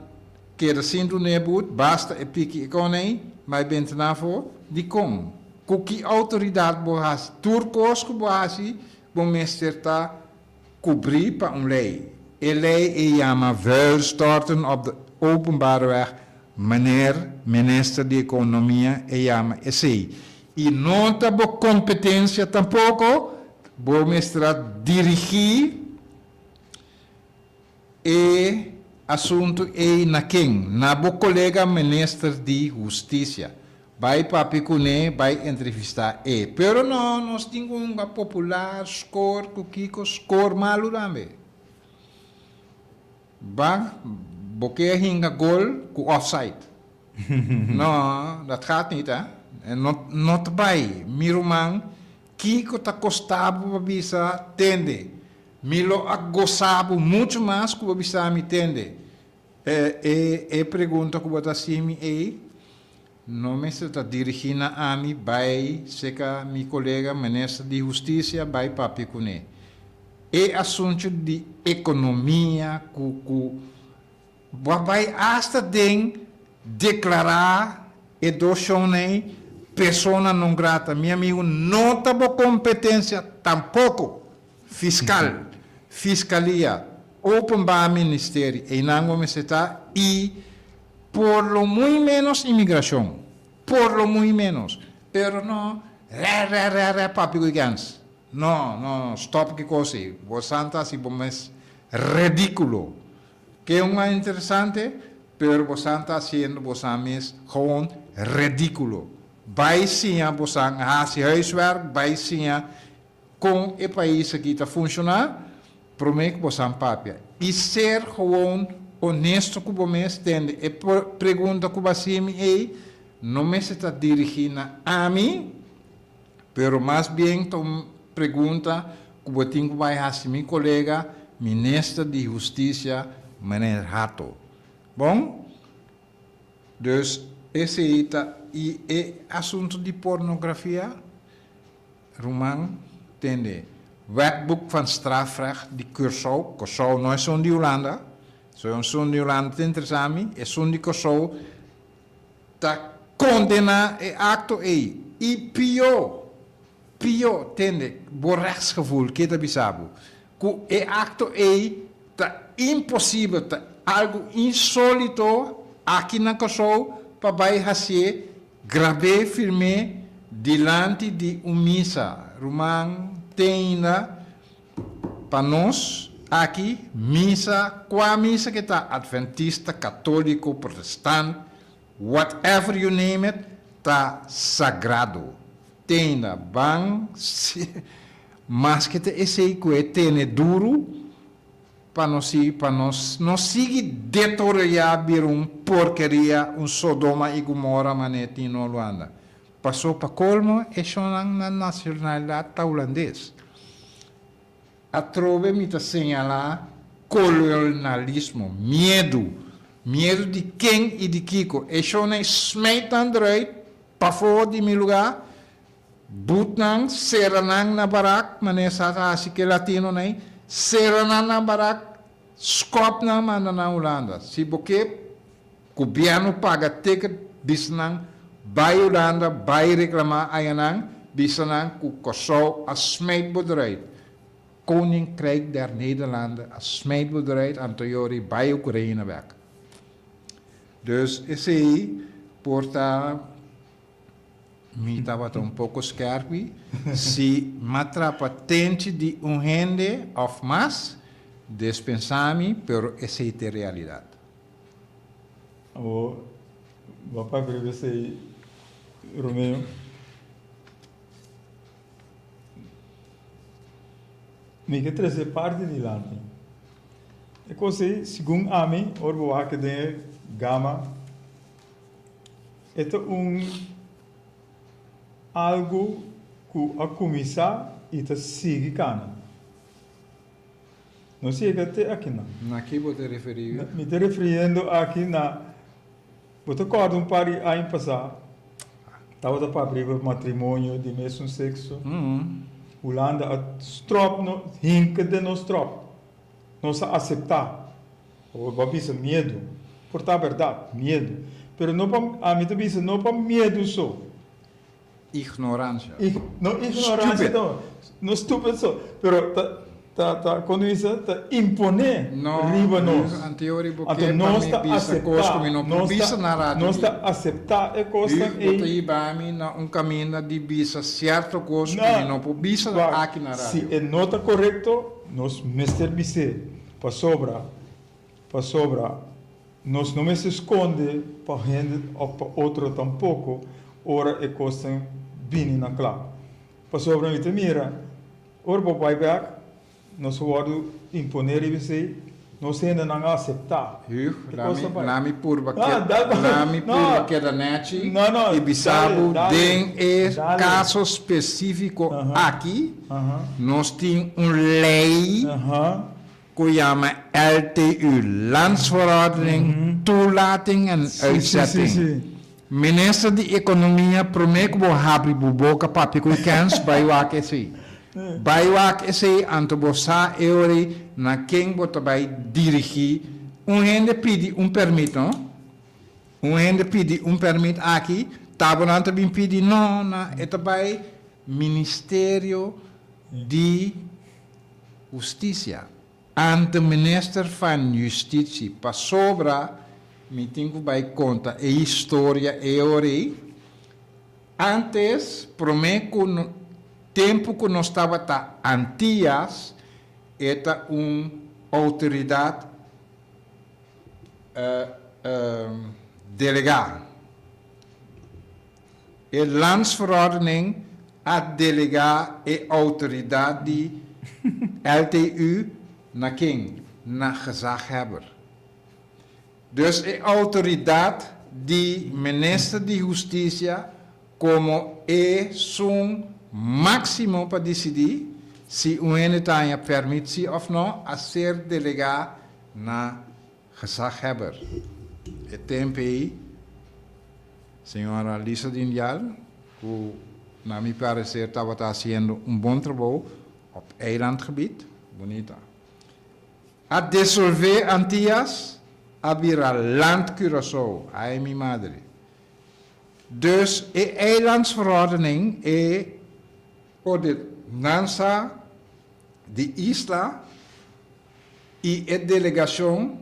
keda sin dun'é but, basta e piki e kon ei, bai benta nan afó. Dikon? Ku ki outoridat bo hasi? Tur kos ku bo hasi, bo mester ta Kubrí pa un lei. E lei ei yama Vuilstorten op de openbare weg, meneer Minister di Ekonomia e yama esei. I no ta bo kompetensia tampoko, bo mester a dirigí e asuntu ei na ken? Na bo kolega Minister di Hustisia. Bai papia kuné, bai entrevistá e. Pero no, nos tin ku hunga popular, skor ku kiko, skor malu tambe. Ba, bo ke a hinga gol ku offside. No, dat gaat niet hè. No, no ta bai. Mi ruman, kiko ta kosta bo pa bisa, tende, mi lo a gosa bo muchu mas ku bo bisa mi, tende. E, e, e pregunta ku bo ta hasi mi ei, no mester ta dirigí na ami, bai serka mi kolega minister di Hustisia, bai papia kuné. E asuntu di ekonomia ku, ku bo a bai asta den deklará e dos shon ei persona non grata. Mi amigu, no ta bo kompetensia tampoko. Fiskal, Fiskalia, Openbaar Ministerie, einan bo mester ta i por lo muy menos Imigrashon. Por lo muy menos. Pero no rè rè rè rè papia ku gèns. No, no, stòp ki kos ei. Bo san ta hasi bo mes redíkulo. Ke un a interesante, pero bo san ta hasiendo bo san mes gewoon redíkulo. Bai siña bo san hasi huiswerk, bai siña Kon e pais aki ta funshoná, promé ku bo san papia. I ser gewoon honesto ku bo mes, tende e pregunta ku bo a hasi mi ei no mester ta dirigí na ami, pero mas bien ta un pregunta ku bo tin ku bai hasi mi kolega Minister di Hustisia, Meneer Hato. Bon? Dus esei ta i e asuntu di pornografia? Ruman, tende, Wetboek van Strafrecht di Curaçao, Kòrsou no esun di Hulanda, so esun di Hulanda ta interesá mi, esun di Kòrsou ta kondená e akto ei. I pió, pió, tende, bo rechtsgevoel ke ta bisa bo ku e akto ei ta imposibel, ta algu insólito aki na Kòrsou pa bai hasié Grab'é firm'é dilanti di un misa, ruman teinda pa nos aki, misa, kua misa ke ta, adventista, katoliko, protestant, whatever you name it, ta sagrado. Teinda, ban Maske ta esei ku e tene duru pa nos sigui pa nos no sigui detoriá bira un porkeria, un Sodoma i Gomora manera tin na Hulanda. Paso pa kolmo e shonnan na nacionalidad ta hulandes. Atrobe mi ta señalá kolonialismo, miedu, miedu di ken i di kiko. E shonnan smijt nan eruit pafó di mi lugá, but nan, sera nan na barak, manera sa ta hasi ku e latinonan ei, sera nan na barak, skòp nan manda nan Hulanda. Si bo ke gobièrnu paga ticket, bisa nan bai Hulanda, bai reklamá ayanan, bisa nan ku Kòrsou a smijt bo eruit. Koninkrijk der Nederlanden a smijt bo eruit, anto yori bai Ukraina bèk. Dus esei por ta. Mi tabata un poko skerpi. Si m'a trapa tenchi di un hende òf mas, despensá mi, pero esei t'e realidat. Awor, bo a papia riba esei, Romeo. Mi ke trese e parti dilanti. E kos ei, segun ami, ora bo wak den e gama. E ta un algu ku a kuminsá i ta sigui kana. Nos yega te akinan. Na ki bo ta referí? Mi ta refiriendo aki na, bo ta kòrda un par di aña pasá tabata papia riba matrimonio di mesun sekso? Hulanda a stròp nos, hinka den nos stròp. Nos a aseptá. Bo a bisa miedu. Por ta bèrdat, miedu. Pero no pa, ami ta bisa no pa miedu so. Ignoransha. No ignoransha Stupid. no, no stupid so, pero ta, ta, ta, kon bisa, ta imponé No, riba nos. anteori bo Anto ke pa nos mi ta bisa kos ku aseptá, mi no por nos bisa ta, na radio nos di. ta aseptá e kosnan Huug, bo ta ei. hiba mi na un kaminda di bisa sierto kos ku mi No, no por bisa wak, aki na si radio. e no ta korekto, nos mester bis'é. Pasobra, pasobra nos no mester skonde pa hende òf pa otro tampoko ora e kosnan bini na kla. Pasobra mi ta mira, ora bo bai bèk, nos a wòrdu imponé riba esei, nos hendenan a aseptá. Hug, E la kos mi, ta bai. la mi purba No, ke, dal pa, la mi purba no, keda nèchi no, no, i bisa dale, bo dale, den e dale. kaso spesífiko Aha, aki, aha, nos tin un lei aha. Ku yama LTU, Landsverordening Toelating en Uitzetting. Minister di Ekonomia promé ku bo habri bo boka papia ku e kèns, bai wak esei. Bai wak esei anto bo sa e ora ei na ken bo ta bai dirigí. Un hende pidi un pèrmit no. Un hende pidi un pèrmit aki, tabonan ta bin pidi no na e ta bai Ministerio di. Hustisia. Ante Minister van Justitie pasobra mi tin ku bai konta e historia e ora ei. Antes, promé ku tempu ku nos tabata Antias, e ta un outoridat delegá. E Landsverordening a delegá e outoridat di LTU na ken? Na gezaghebber. Dus e outoridat di Minister di Hustisia komo esun máksimo pa disidí si un hende ta haña pèrmit sí òf nò a ser delegá na Gezaghebber. E temp ei, señora Lisa Dindial, ku na mi parecer tabata hasiendo un bon trabou op eilandgebied, bunita, a desolvé Antias, a bira Land Curaçao, ai mi madre. Dus e eilandsverordening, e ordenansa di isla, I e delegacion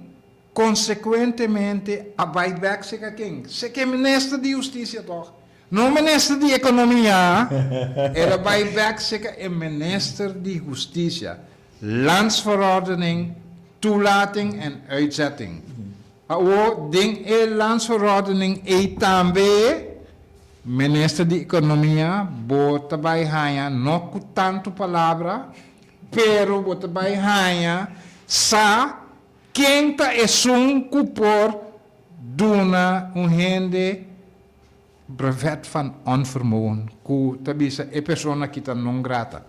consecuentemente a bay bek seca ken? Seca e minister di Husticia toch? No minister di Economia! El a bay bek seca e minister di Husticia. Landsverordening Toelating en Uitzetting. Awor den e landsverordening ey tambe. Minister di Ekonomia, bo ta bai haña no ku tantu palabra, pero bo ta bai haña sa ken ta esun ku por duna un hende brevet van onvermogen ku ta bisa e persona aki ta non grata.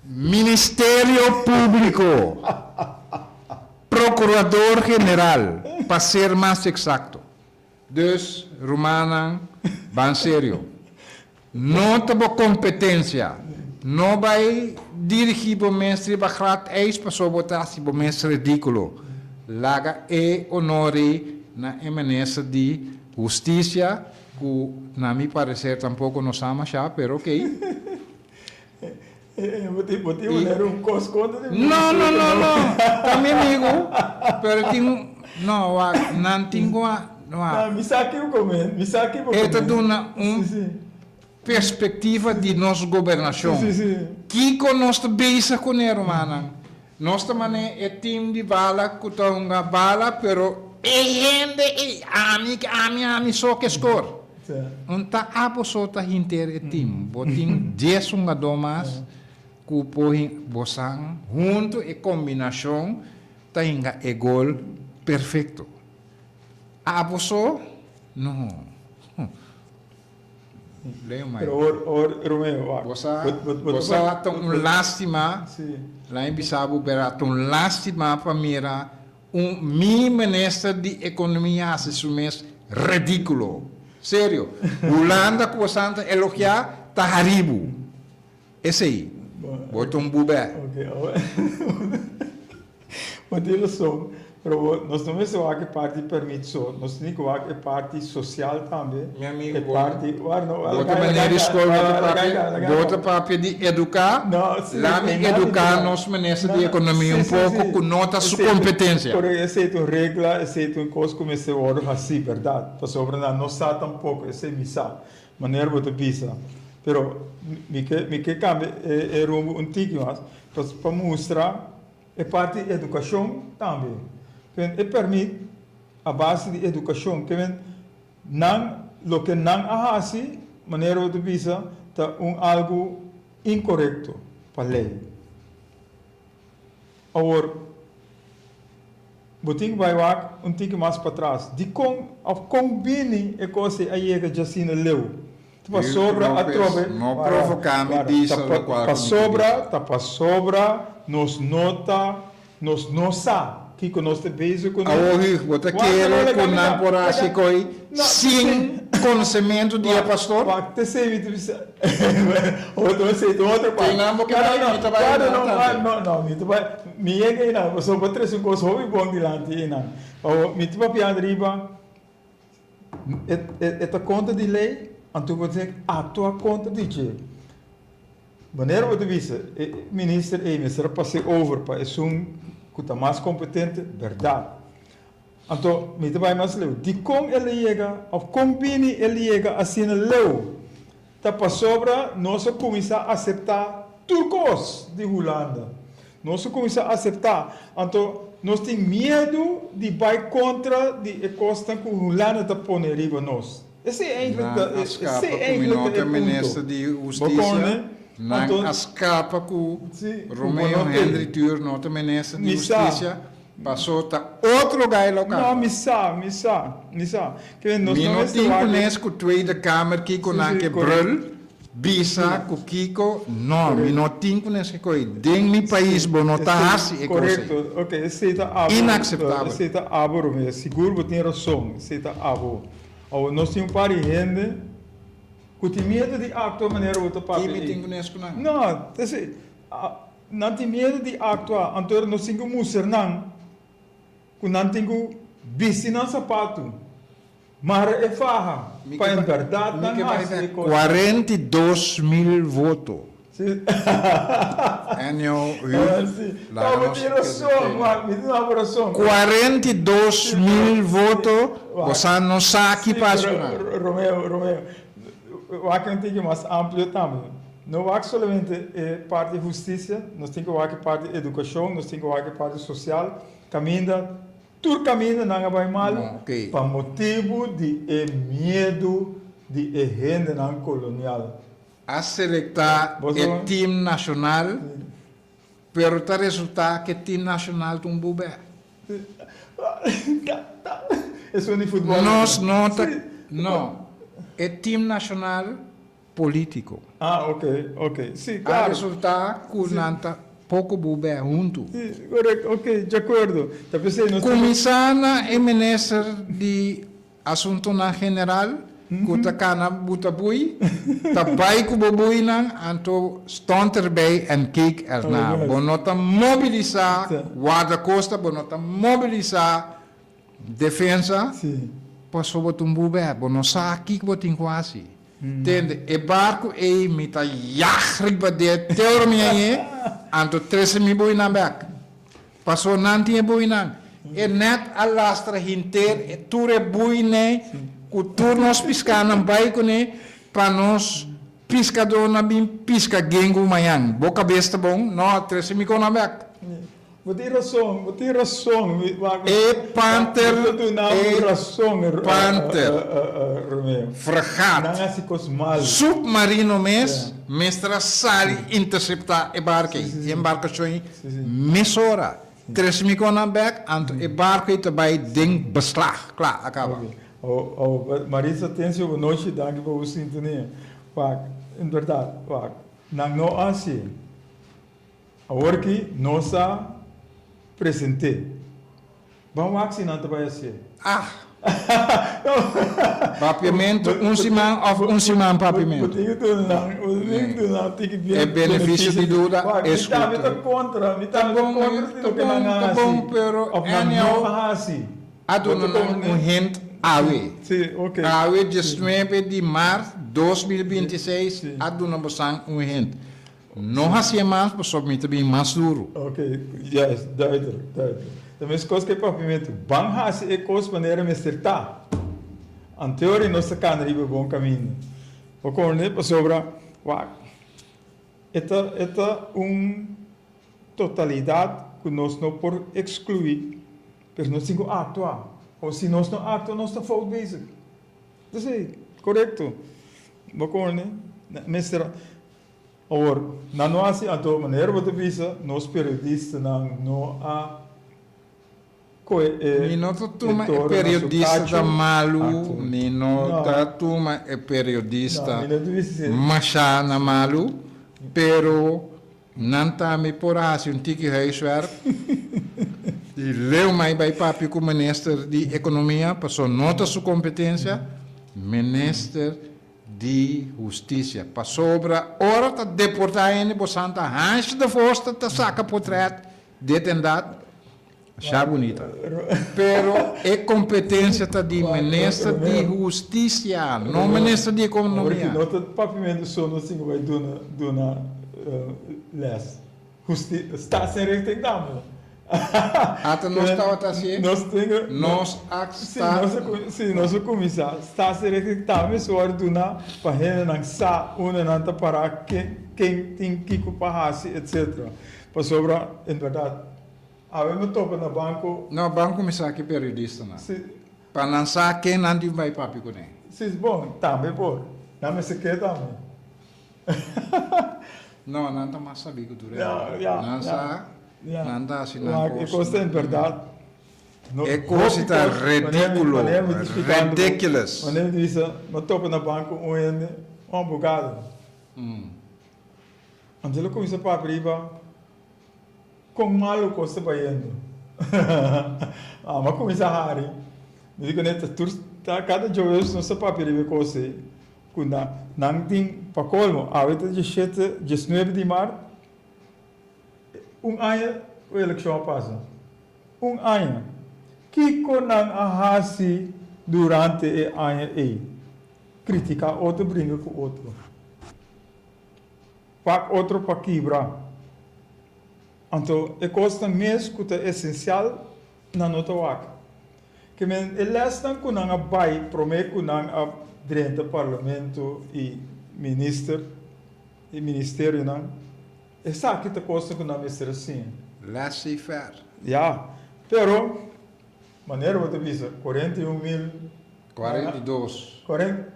Ministerio Públiko, Prokurador General, pa ser mas eksakto. Dus, rumannan, ban serio. No ta bo kompetensia. No bai dirigí bo mes riba glat ijs pasobra bo ta hasi bo mes ridíkulo. Laga e honor ei na e minister di Hustisia, ku na mi pareser tampoko no sa mashá, pero okey. Bo tin manera un kos kontra di No, no, no, no. Ta mi amigu, pero tin un, no, wak, nan tin ku a, wak. No, mi sa ki bo komen, mi sa ki bo komen. E ta duna un perspektiva di nos gobernashon. Si, si, si. Kiko nos ta bezig kuné, rumannan? Nos ta manera e tim di bala ku ta hunga bala, pero e hende ei, ami, ami, ami so ke skor. Un ta abo so ta hinter e tim. Bo tin dies hungadó mas ku por bosan huntu e kombinashon ta hinga e gol perfekto. Abo so? No. Leo mai. Pero or, or, Romeo, wak. Bo sa, bo sa ta un lástima, lain bisa bo bera, ta un lástima pa mira Un mi minister di economia haci su mes ridiculo. Serio. Hulanda cu bosan ta elogia ta haribu. Esey. Bo ta un bubé. Ok, bo tin razon. Pero bo, nos no mester wak e parti permit so. Nos tin cu wak e parti social tambe. Mi amigo, E parti, wak no, bo ta meneer di school, bo ta papia, bo ta papia di educa. La mi educa nos minister di economia un poco cu no ta su competencia. Correcto, esey ta un regla, esey ta un cos cu mester wordo haci, berdad. Pasobra nan no sa tampoco, esey mi sa, manera bo ta bisa. Pero mi ke, mi ke cambia e rumbo un tiki mas, pa mustra e parti di educacion tambe. E permit a base di educacion, ke men nan, loke nan a haci, manera bo ta bisa, ta un algo inkorekto pa lei. Awor, bo tin ku bai wak un tiki mas patras. Dikon òf kon bini e kos ei a yega djasina leu? Ta pasobra atrobe. No provoká mi bisa lokual ku mi ta bisa. Ta pasobra nos no ta Nos no sa kiko nos ta bezig ku nan. Awor Hug, bo ta kere ku nan por hasi koi sin konosementu di e pastor? Wak, te sei mi ta bisa. Otro esei ta otro parti. Tin nan bo ke bai, mi ta bai einan tambe. No, no, mi ta bai, mi yega einan, pasobra bo trese un kos hopi bon dilanti einan. Awor, mi ta papia riba e ta kontra di lei, anto bo tin aktua kontra di dje. Manera bo ta bisa, e minister ei mester a pas'é over pa esun ku ta mas kompetente, bèrdat. Anto, mi ta bai mas leu. Dikon el a yega òf kon bini el yega asina leu? Ta pasobra nos a kuminsá aseptá tur kos di Hulanda. Nos a kuminsá aseptá. Anto, nos tin miedu di bai kontra di e kosnan ku Hulanda ta pone riba nos. Esei eigenlijk ta, Nan a skapa esei ku mi eigenlijk no ta ta e punto. minister di Bo hustisia, kone? nan Anto, a skapa ku si, ku bo Romeo no te. Hendry Tuur no ta minister di Mi sa. hustisia, paso ta otro gai lo No, kanta. mi sa, mi sa, mi sa. Ke nos Mi no no mester tin wak e. kunes ku Tweede Kamer kiko Si, nan si, ke korekto. brul, bisa ku kiko, no, mi Korekto. no tin kunes ke koi. Den mi pais Si, bo no ta esei, hasi e kos ei. korekto. Ok, esei ta abo, Inakseptabel. esei ta abo, Romeo. Sigur bo tin rason, esei ta abo. Awor nos tin un par di hende ku tin miedu di aktua manera bo ta papia Ki mi ei. tin ku nes ku nan? No, esei, nan tin miedu di aktua, anto nos tin ku mustra nan ku nan tin ku bisti nan sapatu, mara e faha, Mi pa ke en bai, bèrdat mi nan ke bai hasi e bèk. kos. 42 mil voto. Si. Enio Huub, Si. laga No, bo nos tin keda rason, tene. wak, mi tin abo rason. 42 mil voto, Wak. bo sa no sa ki Si, pas pero ku nan. Romeo, Romeo, wak un tiki mas amplio tambe. No wak solamente e parti hustisia, nos tin ku wak e parti edukashon, nos tin ku wak e parti sosial, kaminda, tur kaminda nan a bai malu No, oké. pa motibu di e miedu. di e hendenan kolonial. A selektá e tim nashonal, pero ta resultá ku e tim nashonal ta un bubè. Esun di futbòl. Nos no ta, no, e tim nashonal polítiko. Ah, ok, ok. Sí, klaro. A resultá ku nan ta poko bubè huntu. Sí, korekto, ok, di akuerdo. Ta p'esei nos. Kuminsá na e minister di Asuntunan general ku ta kana buta bui, ta bai ku bo buinan, anto stond erbij en keek erna. Bo no ta mobilisá wardakosta, bo no ta mobilisá defensa, pasobra bo ta un bubè, bo no sa kiko bo tin ku hasi. Tende, e barku ei mi ta yag riba dje te ora mi hañ'é, anto trese mi buinan bèk. Paso nan tin e buinan. E net a lastra hinter e tur e buine ku tur nos piskanan bai kuné pa nos piskadónan bin piska gengu mañan. Bo kabes ta bon? No, trese mi konan bèk. Bo tin rason, bo tin rason. E panter, Bo ta duna e mi rason, panter, Romeo. fregat, Nan hasi kos malu. submarino mes mester a sali interseptá e barka ei, e embarkashon ei mesora. Trese mi konan bèk, anto e barku ei ta bai den beslag. Kla, a kaba. Oh, oh, Maritza Tencio, bo nochi, danki pa bo sintonia. Wak, en bèrdat, wak, nan no hasi. Awor ki nos a present'é. Ban wak si nan ta bai hasié. Ah! Papiamentu un siman òf un siman papiamentu? Bo tin ku duna nan, bo tin ku duna nan tiki bien E benefisio di duda es ku. Mi tambe ta kontra, mi tambe ta kontra di loke nan a hasi. Ta bon, pero Òf nan no a hasi. A duna nan un hint awe. Sí, ok. Awe diesnuebe di mart 2026 a duna bosan un hint. No hacié mas pasobra mi ta bin mas duru. Ok, juist, duidelijk, duidelijk. Ta meskos ku e papiamentu, ban hasi e kos manera mester ta. Anteori nos ta kana riba e bon kaminda. Bo komprendé? Pasobra, wak, e ta, e ta un totalidat ku nos no por ekskluí, pero nos tin ku aktua. O si nos no aktua, nos ta fout bezig. Esei, korekto. Bo komprendé? Mester. Awor, nan no hasi anto manera bo ta bisa, nos periodistanan no a koe e Mi no ta tuma e toro na su periodista ta kacho. malu, Akto. mi no No. ta tuma e periodista No, mi no ta bisa si. masha na malu, pero nan tambe por a hasi un tiki huiswerk i leu mai bai papia ku minister di ekonomia, pasobra no ta su kompetensia, minister Di hustisia, pasobra ora ta deportá hende bo santa Hansje de Vos ta ta saka potret dit en dat, masha bunita. Pero e kompetensia ta di minister di hustisia, no minister di ekonomia. Awor ki no ta papiamentu so nos tin ku bai duna duna les. Husti staatsinrichting tambe. Ata nos tabata hacié? Nos tin ku. Nos a sta. Si, nos a kuminsá. Staatsinrichting tambe su wòrdu duná pa hendenan sa unda nan ta pará, ken ken tin kiko pa hasi, etcetera. Pasobra, en bèrdat, awe mi topa na banko. No, ban kuminsá ku e periodistanan. Si. Pa nan sa ken nan tin bai papia kuné. Si, bon, tambe por. Nan mester ke tambe. No, nan ta mas sabí ku tur Ja, hende. ja, Nan ja, sa, ja. nan ta hasi nan Wak, e kos. kos ta en bèrdat. No, E kos hopi ta kos, wanneer mi, ridíkulo, wanneer mi ta splikando bo, ridiculous. wanneer mi ta bisa, mi a topa na banko un hende, un abogado. Anto el a kuminsá papia riba Kon malu kos ta bayendo? Mama a kuminsá hari. Mi di kuné ta tur ta kada djoes nos ta papia riba e kos ei ku na nan tin pa kolmo awe ta dieshete diesnuebe di mart un aña ku e elekshon a pasa un aña kiko nan a hasi durante e aña ei kritiká otro bringa ku otro. Pak otro pa kibra. Anto e kosnan mes ku ta esensial nan no ta wak. Ke men e lèsnan ku nan a bai promé ku nan a drenta parlamento i minister i ministerionan, esaki ta kosnan ku nan mester a siña. Laissez faire. Ya, pero manera bo ta bisa, 41 mil. 42.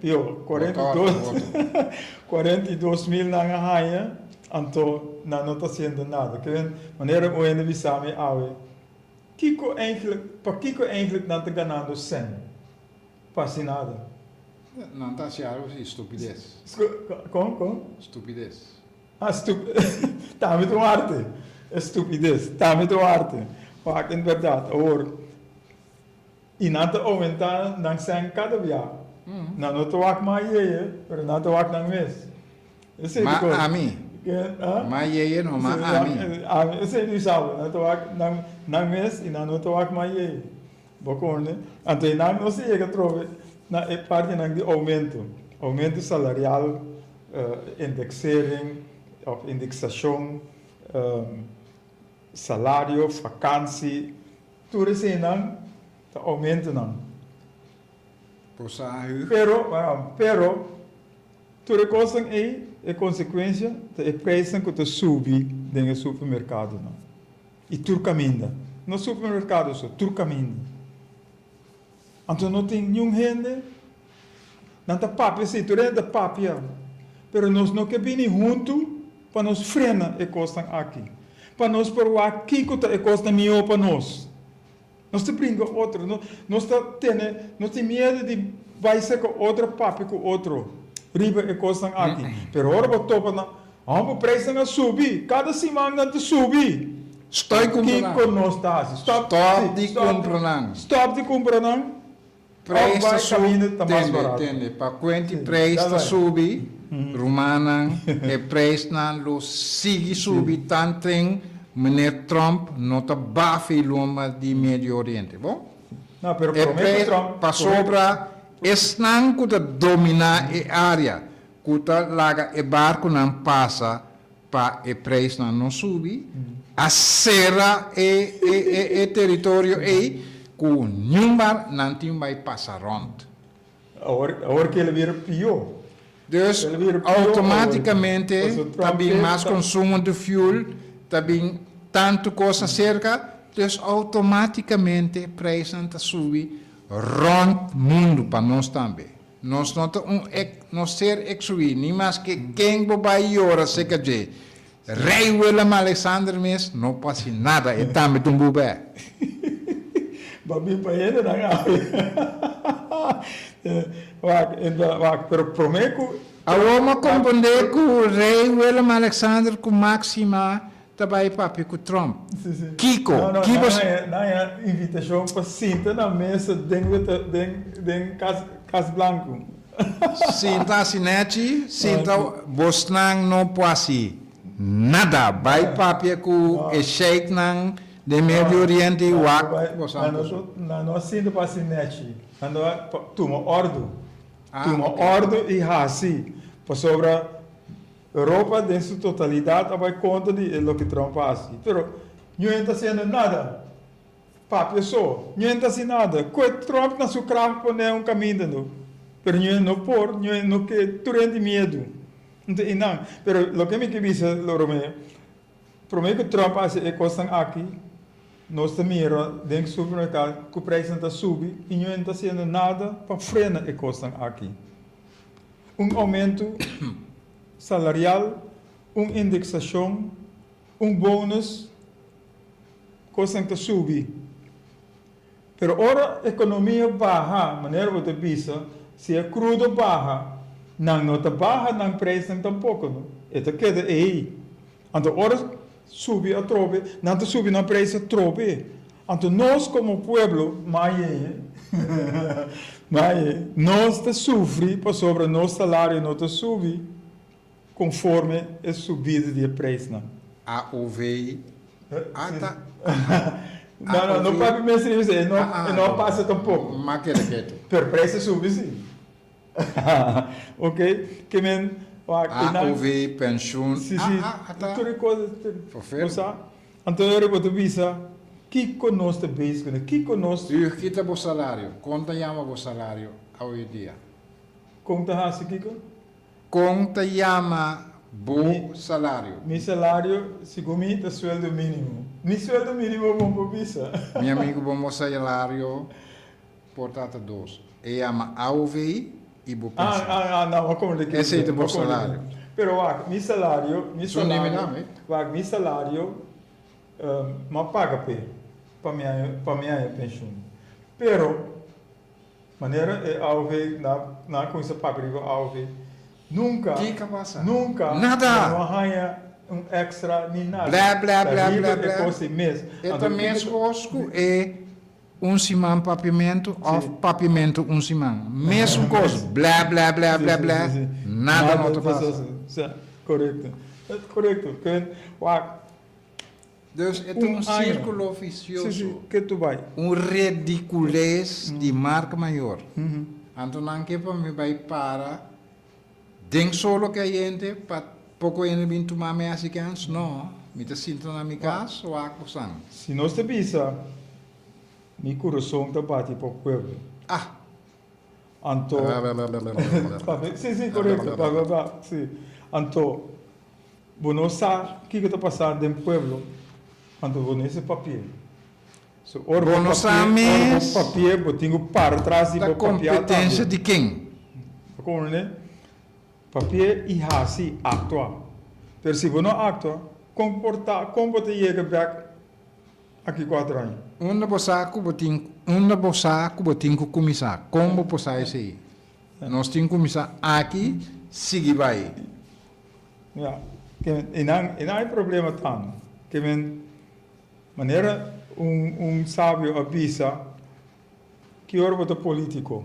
Pió, 42, 42 mil nan a haña, anto nan no ta hasiendo nada. Ke men, manera un hende bisa mi awe, kiko eigenlijk, pakiko eigenlijk nan ta ganando sèn? Pa hasi nada. Nan ta hasi algo si, stupides. Kon, kon? Stupides. Ah, tambe ta un arte. Stupides, tambe ta un arte. Wak, en bèrdat, awor, i nan ta oumentá nan sèn kada bia. Nan no ta wak mas yeye, pero nan ta wak nan mes. Esei Ma di kos. ami. Ma yeye no, ma ami. Ami, esei di sabo. Nan ta wak nan, nan mes i nan no ta wak mas yeye. Bo komprende? Anto e nan no si yega trobe na e partinan di oumento. Oumento salarial, indexering of indexashon, salario, fakansi, tur eseinan ta oumentonan. Bo sa hu? Pero, pero, tur e kosnan ei, e konsekuensia ta e prijsnan ku ta subi den e supermerkadonan. I tur kaminda. No supermerkado so, tur kaminda. Anto no tin niun hende, nan ta papia si, tur hende ta papia, pero nos no ke bini huntu pa nos frena e kosnan aki, pa nos por wak kiko ta e kosnan mihó pa nos. Nos ta bringa otro, nos ta tene, nos tin miedu di bai seka otro, papia ku otro riba e kosnan aki. Pero ora bo topa nan, homber, prijsnan a subi, kada siman nan ta subi. Stòp di kumpra nan. Kiko nos ta hasi? Stòp di kumpra nan. Stòp di kumpra nan. Prijs ta subi, tende, tende, pa kuenti prijs ta subi, rumannan, e prijsnan lo sigui subi tanten meneer Trump no ta bafi lomba di Medio Oriente, bon? E prijs, pasobra esnan ku ta dominá e área, ku ta laga e barkunan pasa pa e prijsnan no subi, a sera e e e teritorio ei ku niun bar nan tin bai pasa rònt. Awor awor ke el a bira pió. Dus El a bira pió awor. outomátikamente Pasobra ta Trump bin ke mas ta. konsumo di fuel, ta bin tantu kos aserka, dus outomátikamente prijsnan ta subi rònt mundu pa nos tambe. Nos no ta un ek, no ser eksuí, ni maske ken bo bai yora serka dje. Rei Willem Alexander mes no por hasi nada, e tambe ta un bubè. Bo a bin pa hendenan awe. Wak, enta, wak, pero promé ku. Awor mi a komprendé ku Rei Willem Alexander ku Maxima Ta bai papia ku Trump. Sí, sí. Kiko? No, no, Ki nan bos. haña, nan haña invitashon pa sinta na mesa den wit, den, den kas, Kas Blanku. Sinta hasi nèchi, sinta, bosnan no por hasi nada. Bai papia ku e sheiknan den Medio Oriente i wak bosnan Nan no, por. nan no a sinta pa hasi nèchi, nan no a pa tuma òrdu. Ah, Tuma ok. òrdu i hasi, pasobra Europa den su totalidat a bai kontra di e loke Trump a hasi. Pero ñoen ta hasiendo nada. Papia so. Ñoen ta hasi nada. Koe Trump na su kracht pone un kaminda no. Pero ñoen no por, ñoen no ke, tur hende miedu. Nto i nan. Pero loke mi ke bisa Romeo, prome ku Trump a hasi e kosnan aki, nos ta mira den supermerkado ku prijsnan ta subi i ñoen ta hasiendo nada pa frena e kosnan aki. Un oumentu salarial, un indeksashon, un bonus, kosnan ta subi. Pero ora ekonomia baha, manera bo ta bisa, si e krudo baha, nan no ta baha nan preisnan tampoko, no. E ta keda ei. Anto ora subi atrobe, nan ta subi nan preis atrobe. Anto nos komo pueblo, maye, maye, nos ta sufri pasobra nos salario no ta subi konforme e subida di e preisnan. AOV, a ta, No, no, no papia mes riba esei, e no, e no a pasa tampoko. Ma keda ketu. Pero preis a subi si. Ok, ke men wak e nan. AOV, pensioen, Si, si, ah, ah, ta. tur e kos, Vervelend. bo sa. Anto ora bo ta bisa, kiko nos ta bezig kuné? Kiko nos. Huug, ki ta bo salario? Kon ta yama bo salario awe dia? Kon ta hasi kiko? Kon ta yama bo salario? Mi salario, segun mi, ta sueldo mínimo. Ni sueldo mínimo bo por bisa. Mi amigo, bo mo salario por ta ta dos. E yama AOV i bo penshon. Ah, ah, no, a komprende ki. Esei ta bo salario. Pero wak, mi salario, mi Su nimi salario, tambe. wak, mi salario, m'a paga p'e, pa mi haña, pa mi haña penshon. Pero, manera e AOV, nan, nan a kuminsá papia riba AOV, nunka, Kiko a pasa? nunka Nada! mi no a haña un extra ni nada. Bla, bla, Ta bla, riba bla, e bla. kos ei mes. E ta Anto kiko mes ta. kos ku e Un siman papiamentu òf papiamentu un siman. Mesun kos, blè blè blè blè blè, nada no ta pasa. Korekto. Korekto. Wak. Dus e ta un sírkulo visioso. Ke tu bai. Un redikules di marka mayor. Anto nan ke pa mi bai para den solo kayente pa poko hende bin tuma mi hasi kens? No, mi ta sinta na mi kas wak bosan. Si nos ta bisa Mi kurason ta bati pa pueblo. Ah! Anto, si, si, korekto, bla, bla, bla, si. Anto, bo no sa kiko ta pasa den pueblo, anto bo no hese papia. So, ora Bo bo no sa papia, ora bo mes papia, bo tin ku para tras di ta bo papia kompetensia tambe. di ken? Bo komprende? Papia i hasi, aktua. Pero si bo no aktua, kon por ta, kon bo ta yega bèk Aki kuater aña. Unda bo sa ku bo tin Unda bo sa ku bo tin ku kuminsá? Kon bo por sa esei? Nos tin kuminsá aki, sigui bai. Ya, ke men einan einan e problema ta. Ke men manera un un sabio a bisa ki ora bo ta politiko?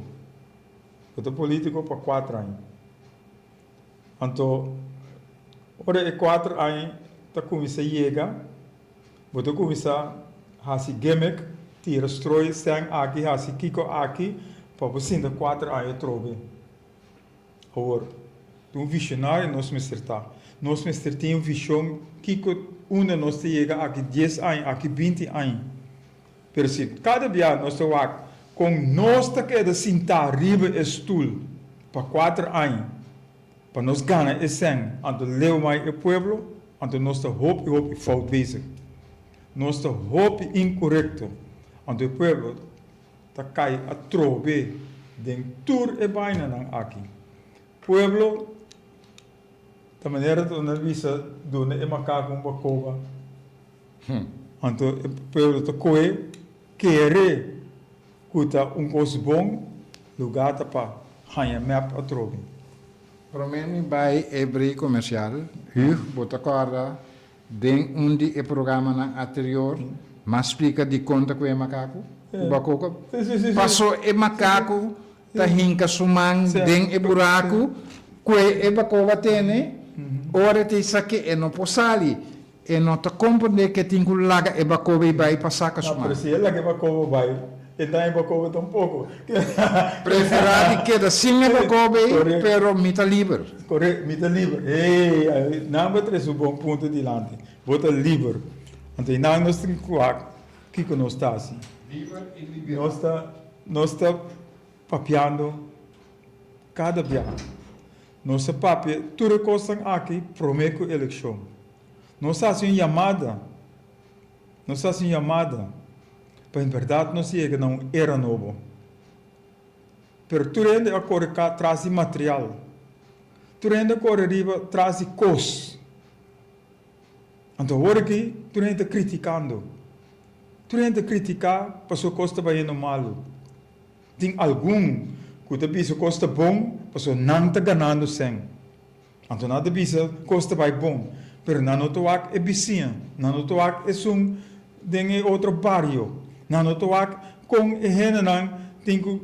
Bo ta politiko pa kuater aña. Anto ora e kuater aña ta kuminsá yega. Bo ta kuminsá hasi gimmick, tira strooi sèn aki, hasi kiko aki, pa bo sinta kuater aña atrobe. Awor, ta un visionario nos mester ta. Nos mester tin un vision kiko unda nos ta yega aki dies aña, aki binti aña. Pero si kada bia nos ta wak kon nos ta keda sintá riba e stul pa kuater aña, Pa nos gana e sèn, anto leu mai e pueblo, anto nos ta hopi hopi fout bezig. Nos ta hopi inkorekto, anto e pueblo ta kai atrobe den tur e bainanan aki. Pueblo ta manera ta nan bisa duna e makaku un bakoba, anto e pueblo ta kohe kere Ku ta un kos bon, lugá ta pa haña mep atrobe. Promé mi bai e break komersial, Hugh, bo ta kòrda den un di e programanan aterior m'a splika dikon ta ku e makaku? Ku bakoko? Pasó e makaku ta hinka su man den e buraku ku e bakoba tene, ora e ta esaki e no por sali. E no ta komprendé ke tin ku laga e bakoba i bai pa saka su No, man. pero si e laga e bakoba bai, e daña e bakoba tampoko. Preferá di keda sin e bakoba ei, Korekto. pero mi ta liber. Korekto, mi ta liber. Hey, nan bo trese un bon punto dilanti. Bo ta liber. Anto einan nos tin ku wak kiko nos ta hasi. Liber i liberá. Nos ta, nos ta papiando kada bia. Nos a papia tur e kosnan aki promé ku elekshon. Nos a hasi un yamada, nos a hasi un yamada pa en bèrdat nos yega na un era nobo. Pero tur hende a kore tras di material, tur hende a kore riba tras di kos. Anto awor aki tur hende ta kritikando, tur hende ta kritiká pasobra kos ta bayendo malu. Tin algun ku ta bisa kos ta bon pasobra nan ta ganando sèn. Anto nan ta bisa kos ta bai bon, pero nan no ta wak e bisiña, nan no ta wak esun den e otro bario, nan no ta wak kon e hendenan tin ku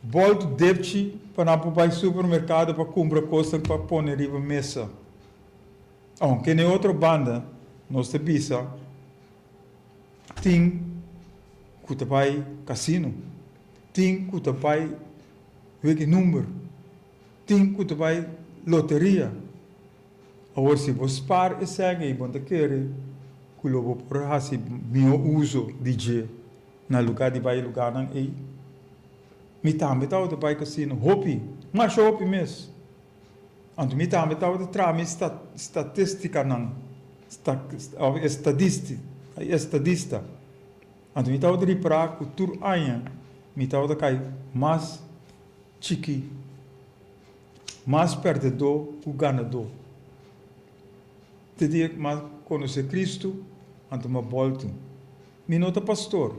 bòltu depchi pa nan por bai supermerkado pa kumpra kosnan pa pone riba mesa. Ounke na e otro banda nos ta bisa tin ku ta bai kasino, tin ku ta bai wega number. Tin ku ta bai loteria. Awor si bo spar e sèn ei bo ta kere ku lo bo por hasi mihó uso di dje na lugá di bai e lugánan ei. Mi tambe tabata bai kasino hopi, masha hopi mes. Anto mi tambe tabata traha mi statistikanan, òf estadista. Anto mi tabata ripará ku tur aña mi tabata kai mas. Chikí. Mas pèrdedó ku ganadó. Te dia ku m'a konosé Kristu, anto m'a bòltu. Mi no ta pastor,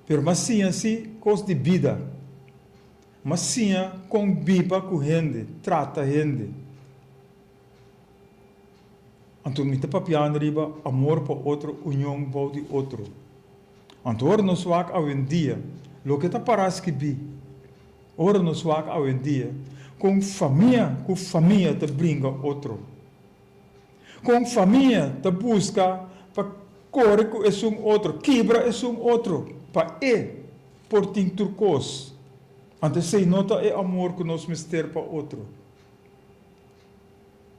pero m'a siña sí kos di bida. M'a siña kon biba ku hende, trata hende. Anto mi ta papiando riba amor pa otro, union bou di otro. Anto ora nos wak awendia loke ta pará skibí, ora nos wak awendia kon famia ku famia ta bringa otro, kon famia ta buska pa kore ku esun otro, kibra esun otro pa e por tin tur kos. Anto esei no ta e amor ku nos mester pa otro.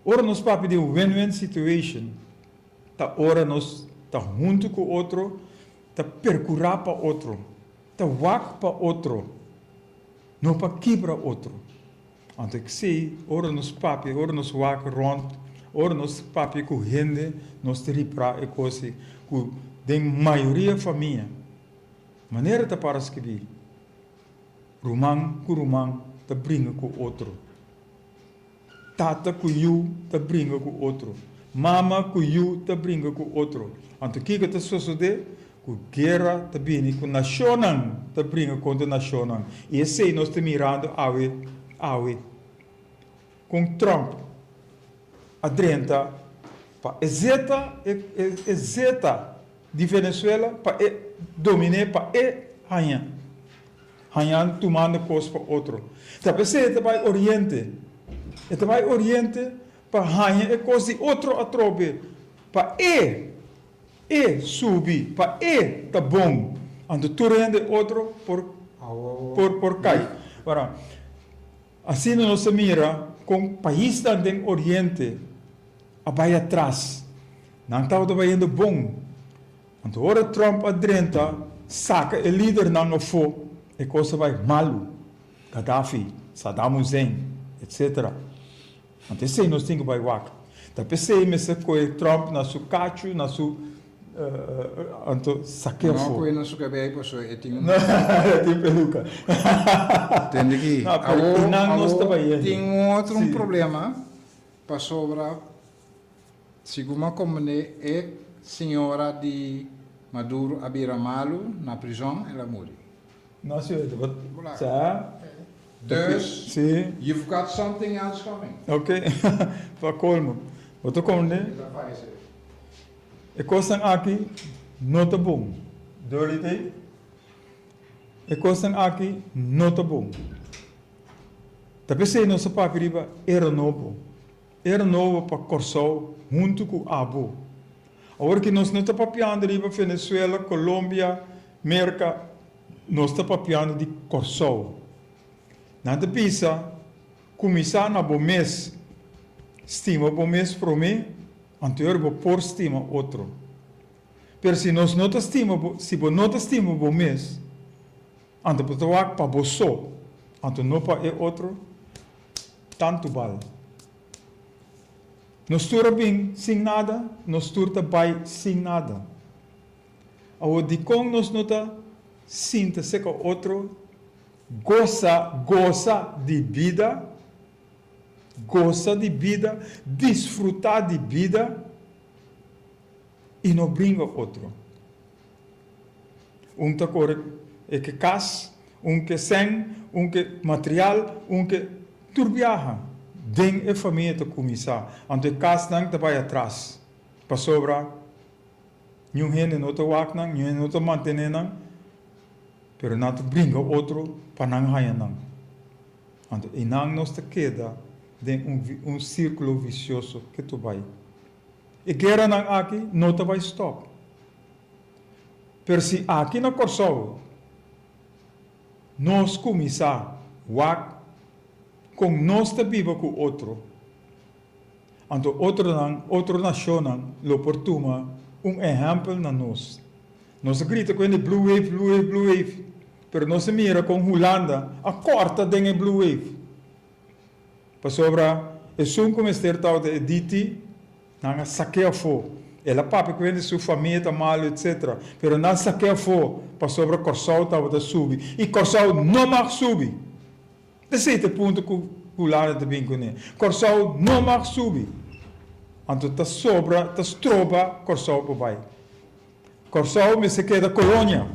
Ora nos papia di un win-win situation, ta ora nos ta huntu ku otro, ta perkurá pa otro, ta wak pa otro, no pa kibra otro. Anto esei, ora nos papia, ora nos wak rònt, ora nos papia ku hende, nos ta riprá e kos ei ku den mayoria famia, manera ta para skibí, ruman ku ruman ta bringa ku otro. Tata ku yu ta bringa ku otro. Mama ku yu ta bringa ku otro. Anto kiko ta sosodé? Ku guera ta bini, ku nashonnan ta bringa kontra nashonnan. I esei nos ta mirando awe, awe. Kon Trump a drenta pa e zeta, e zeta di Venezuela pa e dominé, pa e haña. Hañan tumando kos pa otro. Ta p'esei e ta bai Oriente. E ta bai Oriente pa haña e kos di otro atrobe, pa e, e subi, pa e ta bon. Anto tur hende otro por, por, por kai. Ora, asina nos ta mira kon paisnan den Oriente a bai atras. Nan tabata bayendo bon. Anto ora Trump a drenta saka e lidernan afó e kos a bai malu, Gaddafi, Saddam Hussein, etc. Anto esei nos tin ku bai wak. Ta p'esei mester kohe Trump na su kachu, na su anto sak'é afó. No kohe na su kabei pasobra e tin un. E tin peluka. Tende ki. No, pero einan nos ta bai yendo. Tin un otro un problema pasobra. Segun m'a komprendé e señora di Maduro a bira malu na prizon el a muri. No si oe bo sa. Dus Si. you've got something else coming. Ok, pa kolmo. Bo ta komprendé? El a fallecé. E kosnan aki no ta bon. Dirty tape. E kosnan aki no ta bon. Ta p'esei nos a papia riba era nobo. Era nobo pa Kòrsou huntu ku abo. Awor ki nos no ta papiando riba Venezuela, Colombia, Merka, nos ta papiando di Kòrsou. Nan ta bisa, kuminsá na bo mes, stima bo mes promé, anto bo por stima otro. Pero si nos no ta stima bo, si bo no ta stima bo mes, anto bo ta wak pa bo so, anto no pa e otro. Tantu bal. Nos tur a bin sin nada, nos tur ta bai sin nada. Awor dikon nos no ta sinta seka otro, gosa, gosa di bida, gosa di bida, disfruta di bida i no bringa otro? Un ta kore e ke kas, un ke sèn, un ke material, un ke tur biaha. Den e famia ta kuminsá. Anto e kasnan ta bai atras. Pasobra niun hende no ta wak nan, niun hende no ta mantené nan, pero nan ta bringa otro pa nan haña nan. Anto einan nos ta keda den un un sírkulo visioso ke tur bai. E gueranan aki no ta bai stòp. Pero si aki na Kòrsou nos kuminsá wak kon nos ta biba ku otro, anto otronan, otro nashonnan lo por tuma un ehèmpel na nos. Nos a grita ku hende blue wave, blue wave, blue wave, pero nos a mira kon Hulanda a kòrta den e blue wave. Pasobra esun ku mester tabata e DT, Nan a sak'é afó. El a papia ku hende su famia ta malu etc. Pero nan sak'é afó pasobra Kòrsou tabata subi. I Kòrsou no mag subi! Esei ta e punto ku Hulanda ta bin kuné. Kòrsou no mag subi. Anto ta sobra, ta stroba Kòrsou pa bai. Kòrsou mester keda kolonia.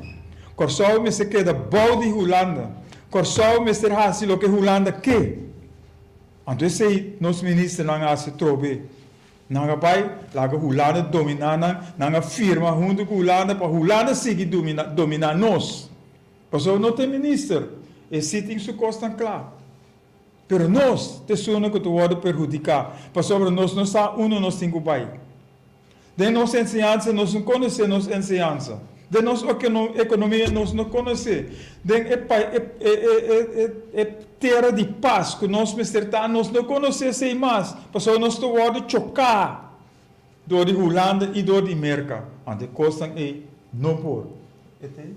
Kòrsou mester keda bou di Hulanda. Kòrsou mester hasi loke Hulanda ke. Anto esei nos ministernan a hasi trobe. Nan a bai laga Hulanda dominá nan, nan a firma huntu ku Hulanda pa Hulanda sigui dominá nos. Pasobra no ta e minister, e si tin su kosnan kla. Pero nos ta esunnan ku ta wòrdu perhudiká, pasobra nos no sa unda nos tin ku bai. Den nos enseñansa nos no konosé nos enseñansa. Den nos ekonomia nos no konosé. Den e e tera di pas ku nos mester ta nos no konosé esei mas, pasobra nos ta wòrdu choká dor di Hulanda i dor di Merka. Anto e kosnan ei no por. E ta ei?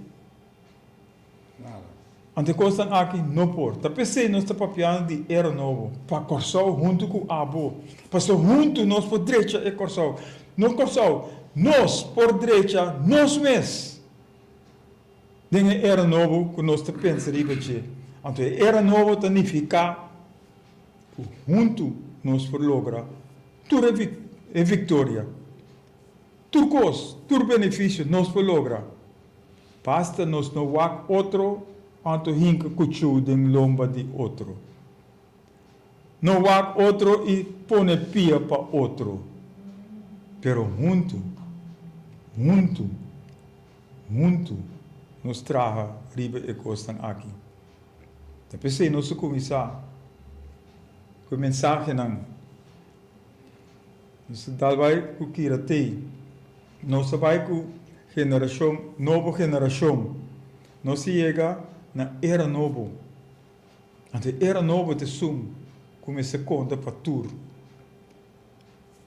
Anto e kosnan aki no por. Ta p'esei nos ta papiando di era nobo pa Kòrsou huntu ku abo. Pasobra huntu nos por drecha e Kòrsou. No Kòrsou, nos por drecha nos mes den e era nobo ku nos ta pensa riba dje. Anto e era nobo ta nifiká ku huntu nos por logra tur e viktoria. Tur kos, tur benefisio nos por logra. Basta nos no wak otro anto hinka kuchú den lomba di otro. No wak otro i pone pia pa otro. Pero huntu, huntu, huntu nos traha riba e kosnan aki. Ta p'esei nos a kuminsá ku e mensahenan. Nos a dal bai ku kira tei. Nos a bai ku generashon, nobo generashon. Nos a yega na era nobo. Anto e era nobo ta esun ku mester konta pa tur.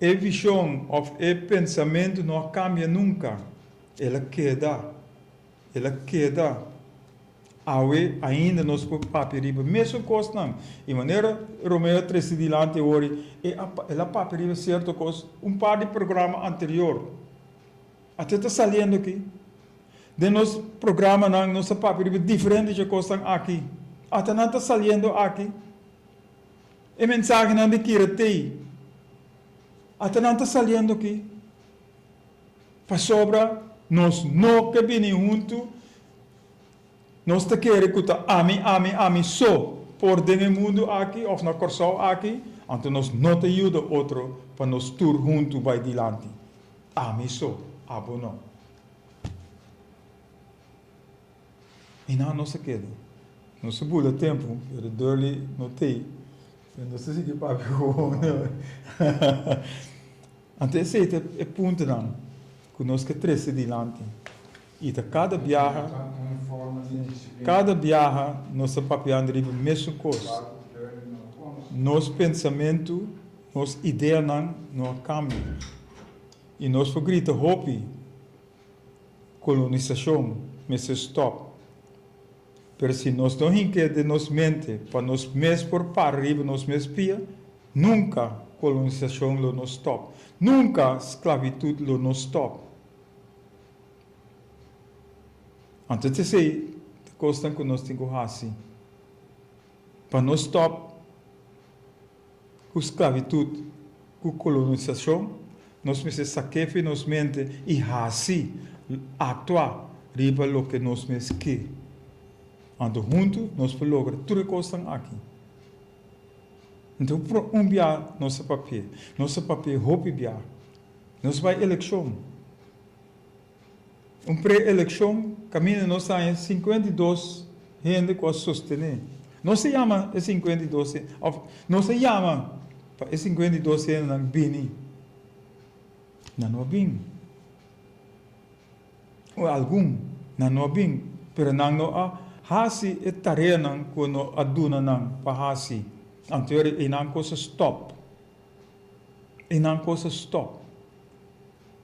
E vishon òf e pensamentu no a kambia nunka. El a keda. El a keda. Awe ainda nos por papia riba mesun kosnan. I manera Romeo a trese dilanti awor, e a el a papia riba sierto kos un par di programa anterior. Ate ta saliendo aki. Den nos programanan nos a papia riba diferente dje kosnan aki. Ata nan ta saliendo aki. E mensahenan di kira tei. Ata nan ta saliendo aki. Pasobra nos no ke bini huntu, nos ta kere ku ta ami, ami, ami so por den e mundu aki òf na Kòrsou aki, anto nos no ta yuda otro pa nos tur huntu bai dilanti. Ami so, abo no. I nan nos a keda. Nos a bula tempu, pero Durley no t'ei. Nos ta sigui papia ku Anto esei ta e puntonan ku nos ke trese dilanti. I ta kada biaha, kada biaha nos ta papiando riba mesun kos. Nos pensamentu, nos ideanan no a kambia. I nos por grita hopi, Kolonisashon mester stòp. Pero si nos no hink'é den nos mente pa nos mes por para riba nos mes pia, nunka kolonisashon lo no stòp. Nunka sklabitut lo no stòp. Anto t'esei ta kosnan ku nos tin ku hasi pa no stòp ku sklabitut, ku kolonisashon. Nos mester sak'é fi nos mente i hasi, aktua riba loke nos mes ke. Anto huntu nos por logra tur e kosnan aki. Anto un bia nos a papia, nos a papia hopi bia. Nos bai elekshon. Un pre-elekshon kaminda nos haña 52 hende ku a sostené. Nos a yama e 52 hende, òf nos a yama pa e 52 hendenan bini. Nan no a bin. O algun nan no a bin, pero nan no a hasi e tareanan ku no a duna nan pa hasi. Anto einan kos a stòp. Einan kos a stòp.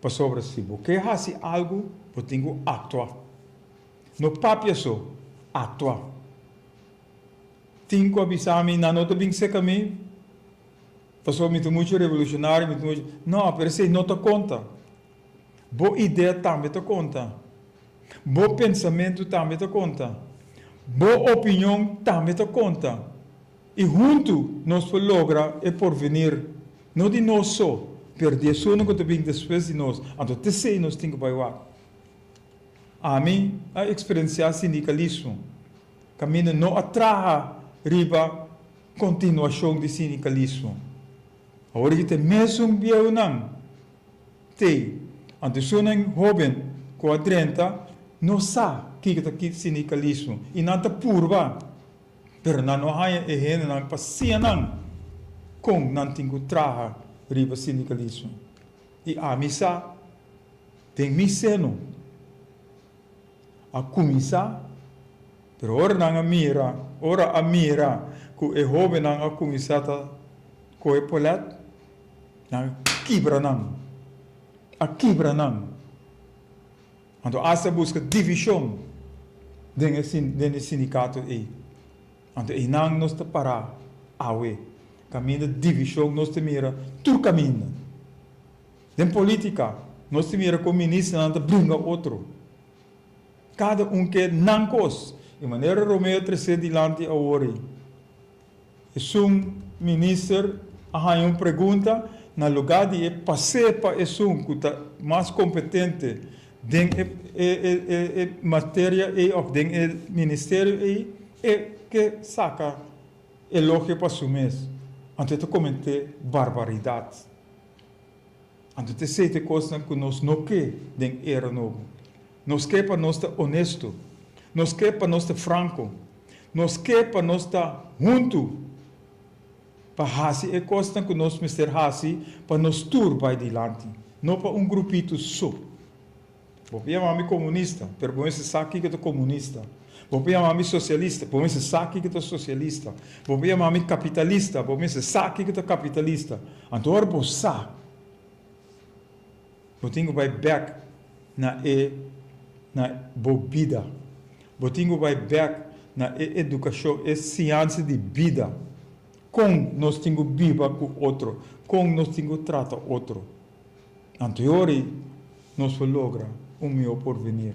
Pasobra si bo ke hasi algu, bo tin ku aktua. No papia so, aktua. Tin ku a bisa mi, nan no ta bin seka mi, pasobra mi ta muchu revolushonario, mi ta muchu. No, pero esei no ta konta. Bo idea tambe ta konta. Bo pensamentu tambe ta konta. Bo opinion tambe ta konta. I huntu nos por logra e porvenir, no di nos so, pero di esunnan ku ta bin despues di nos. Anto t'esei nos tin ku bai wak. Ami a eksperensiá sindikalismo kaminda no a traha riba kontinuashon di sindikalismo. Awor aki ta e mesun bieunan t'ei. Anto esunnan hóben ku a drenta no sa kiko ta sindikalismo i nan ta purba. Pero nan no haña e hendenan pa siña nan kon nan tin ku traha riba sindikalismo. I ami sa, den mi seno a kuminsá, pero ora nan a mira, ora a mira ku e hóbennan a kuminsá ta kohe polet, nan a kibra nan, a kibra nan. Anto asta a buska divishon den e den e sindikato ei. Anto einan nos ta pará awe. Kaminda divishon nos ta mira tur kaminda. Den politika nos ta mira kon ministernan ta bringa otro. Kada un ke nan kos. I manera Romeo tresé dilanti awor ei. Esun minister a haña un pregunta, na lugá di e pas'é pa esun ku ta mas kompetente den e e materia ei òf den e ministerio ei, e ke saka elogio pa su mes. Anto e ta kometé barbaridat. Anto ta esei ta e kosnan ku nos no ke den era nobo. Nos ke pa nos ta onesto. Nos ke pa nos ta franko. Nos ke pa nos ta huntu pa hasi e kosnan ku nos mester hasi pa nos tur bai dilanti, no pa un grupito so. Bo por yama mi komunista, pero bo mester sa kiko ta komunista. Bo por yama mi sosialista, bo mester sa kiko ta sosialista. Bo por yama mi kapitalista, bo mester sa kiko ta kapitalista. Anto ora bo sa, bo tin ku bai bèk na e na bo bida. Bo tin ku bai bèk na e edukashon, e siñansa di bida. Kon nos tin ku biba ku otro, kon nos tin ku trata otro. Anto e ora ei nos por logra un mihó porvenir.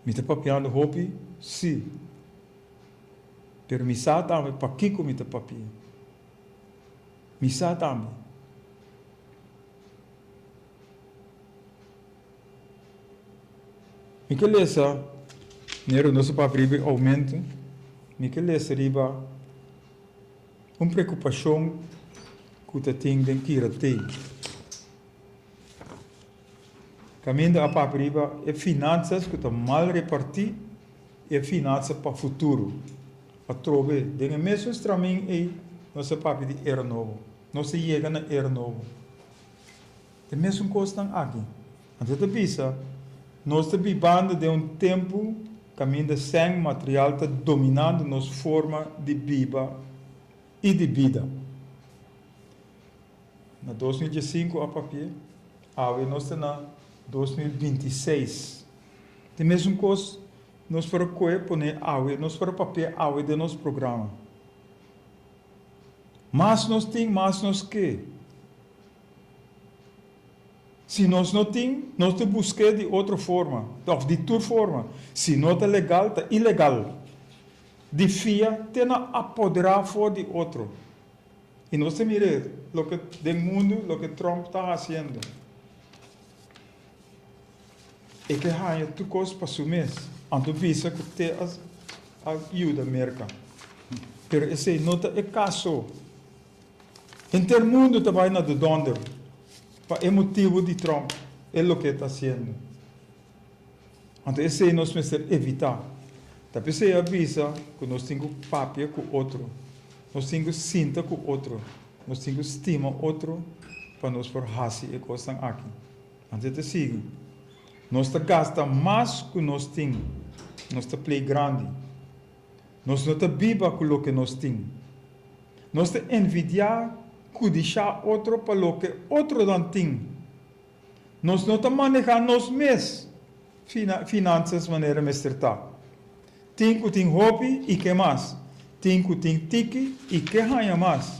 Mi ta papiando hopi? Sí. Pero mi sa tambe pakiko mi ta papia. Mi sa tambe. Mi ke lesa, Nero nos a papia riba e oumento, mi ke lesa riba Un preokupashon ku ta tin den Kiratei. Kaminda a papia riba e finansas ku ta mal repartí i e finansa pa futuro. Atrobe den e mesun stramin ei nos a papia di era nobo. Nos a yega na era nobo. E mesun kosnan aki. Anto ta bisa, nos ta bibando den un tempu kaminda sèn material ta dominando nos forma di biba i di bida. Na 2015 a papi'é, awe nos ta na 2026. Ta e mesun kos nos por a kohe pone awe, nos por a papi'é awe den nos programa. Mas nos tin, mas nos ke. Si nos no tin, nos ta busk'é di otro forma, òf di tur forma. Si no ta legal, ta ilegal. Di fia te na apoderá for di otro. I nos ta mir'é loke den mundu, loke Trump ta hasiendo. E ke haña tur kos pa su mes, anto bisa ku te a yuda Merka. Pero esei no ta e kaso. Henter mundu ta bai na de donder pa e motibu di Trump e loke e ta hasiendo. Anto esei nos mester evitá. Ta p'esei a bisa ku nos tin ku papia ku otro, nos tin ku sinta ku otro, nos tin ku stima otro pa nos por hasi e kosnan aki. Anto e ta sigui, Nos ta gasta mas ku nos tin, nos ta plei grandi. Nos no ta biba ku loke nos tin. Nos ta envidiá, kudishá otro pa loke otronan tin. Nos no ta manehá nos mes finansas manera mester ta. Tin ku tin hopi i ke mas, tin ku tin tiki i ke haña mas.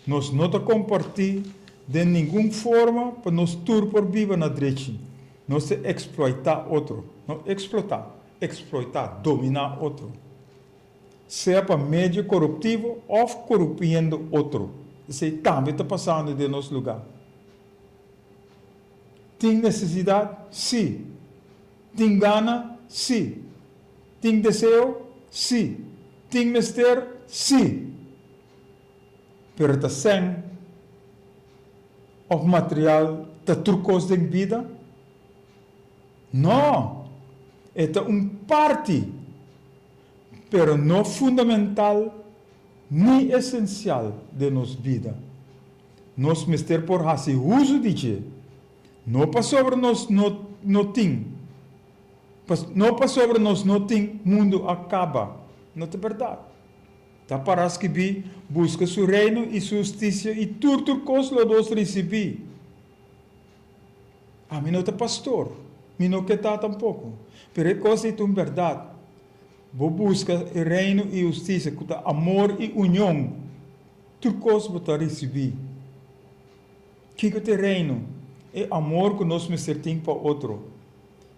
Nos no ta kompartí den ningun forma pa nos tur por biba na drechi. Nos ta eksploitá otro. No eksplotá, eksploitá, dominá otro. Sea pa medio koruptivo òf korupiendo otro. Esei tambe ta pasando den nos lugá. Tin nesesidat? Sí. Tin gana? Sí. Tin deseo? Sí. Tin mester? Sí. Pero ta sèn òf material ta tur kos den bida? No! E ta un parti, pero no fundamental ni esensial den nos bida. Nos mester por hasi uso di dje, no pasobra nos no no tin, no pasobra nos no tin mundu a kaba. No ta bèrdat. Ta para skibí, Buska su Reino i su hustisia i tur tur kos lo nos risibí. Ami no ta pastor, mi no ke ta tampoko, pero e kos ei ta un bèrdat. Bo buska e Reino i hustisia ku ta amor i union, tur kos bo ta risibí. Kiko ta e Reino? E amor ku nos mester tin pa otro.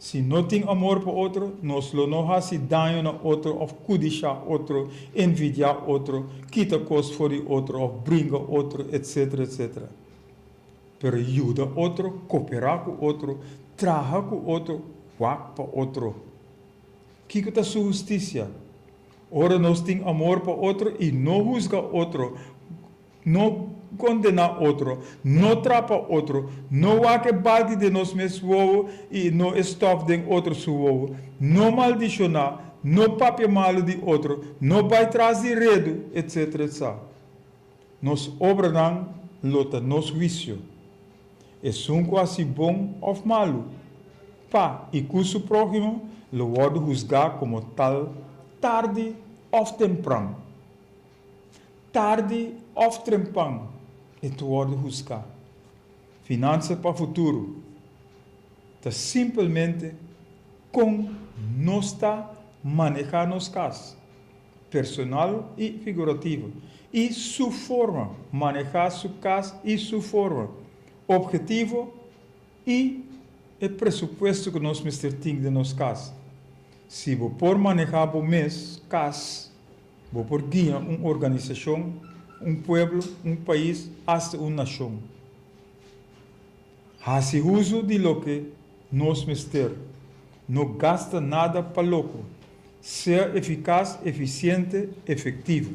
Si no tin amor pa otro, nos lo no hasi daño na otro òf kudishá otro, envidiá otro, kita kos for di otro òf bringa otro, etcetera, etcetera. Pero yuda otro, koperá ku otro, traha ku otro, wak pa otro. Kiko ta su hustisia? Ora nos tin amor pa otro i no husga otro, no kondená otro, no trapa otro, no wak e baldi den nos mes wowo i no e stòf den otro su wowo, no maldishoná, no papia malu di otro, no bai tras di redu, etcetera, etsa. Nos obranan lo ta nos huisio. Esun ku hasi bon òf malu pa i ku su próhimo lo wòrdu husgá komo tal tardi òf tempran. Tardi òf trempan e ta wòrdu husgá. Finansa pa futuro ta simpelmente kon nos ta manehá nos kas. personal i figurativo, i su forma, manehá su kas i su forma, obhetivo i e presupuesto ku nos mester tin den nos kas. Si bo por manehá bo mes kas, bo por guia un organisashon, un pueblo, un pais, asta un nashon. Hasi uso di loke nos mester. No gasta nada pa loko. Sea efikas, efisiente, efektivo.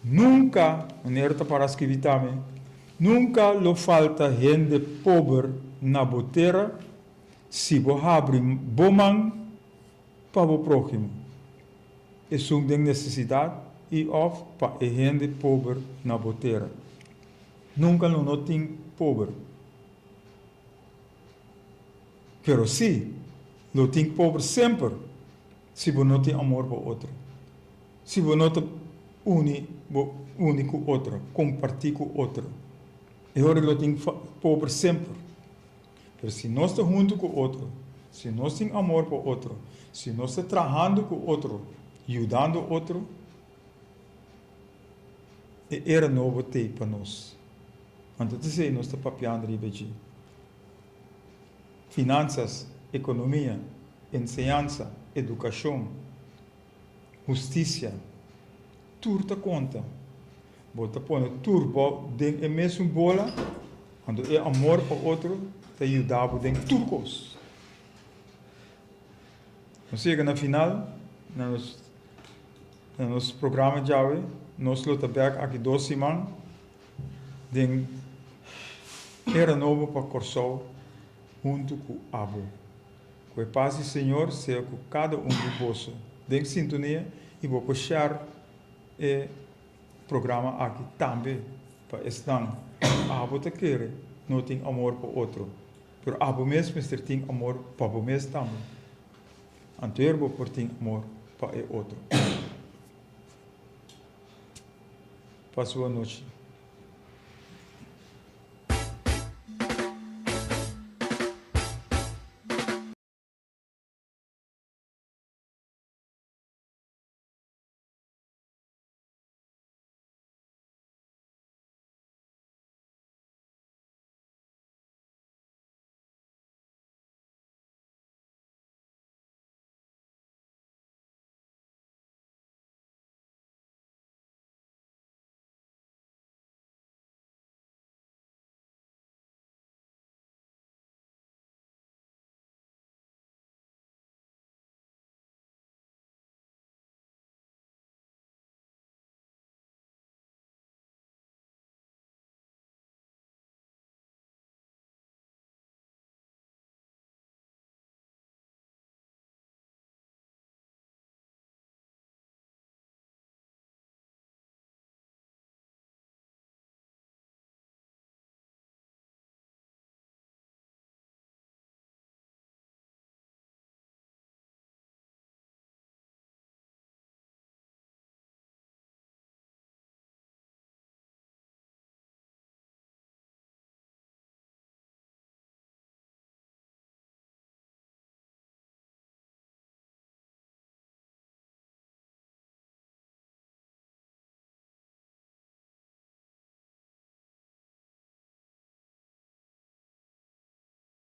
Nunka, manera ta para skibi tambe, nunka lo falta hende pober na bo tera si bo habri bo man pa bo próhimo, esun den nesesidat i òf pa e hende pober na bo tera. Nunka lo no tin pober. Pero sí, lo tin pober semper si bo no tin amor pa otro. Si bo no ta uni bo uni ku otro, kompartí ku otro. E ora lo tin pober semper. Pero si nos ta huntu ku otro, si nos tin amor pa otro, si nos ta trahando ku otro, yudando otro, E era nobo t'ei pa nos. Anto t'esei nos ta papiando riba dje. Finansas, ekonomia, enseñansa, edukashon, hustisia, tur ta konta. Bo ta pone tur bo den e mesun bola, anto e amor pa otro ta yuda bo den tur kos. Nos yega na final na nos. Na nos programa djawe nos lo ta bek aki dos siman den Era Nobo pa Kòrsou huntu ku abo. Ku e pas di Señor sea ku kada un di boso den sintonia i bo por share e programa aki tambe pa esnan ku abo ta kere no tin amor pa otro, pero abo mes mester tin amor pa bo mes tambe. Anto bo por tin amor pa e otro. Pasa bo anochi.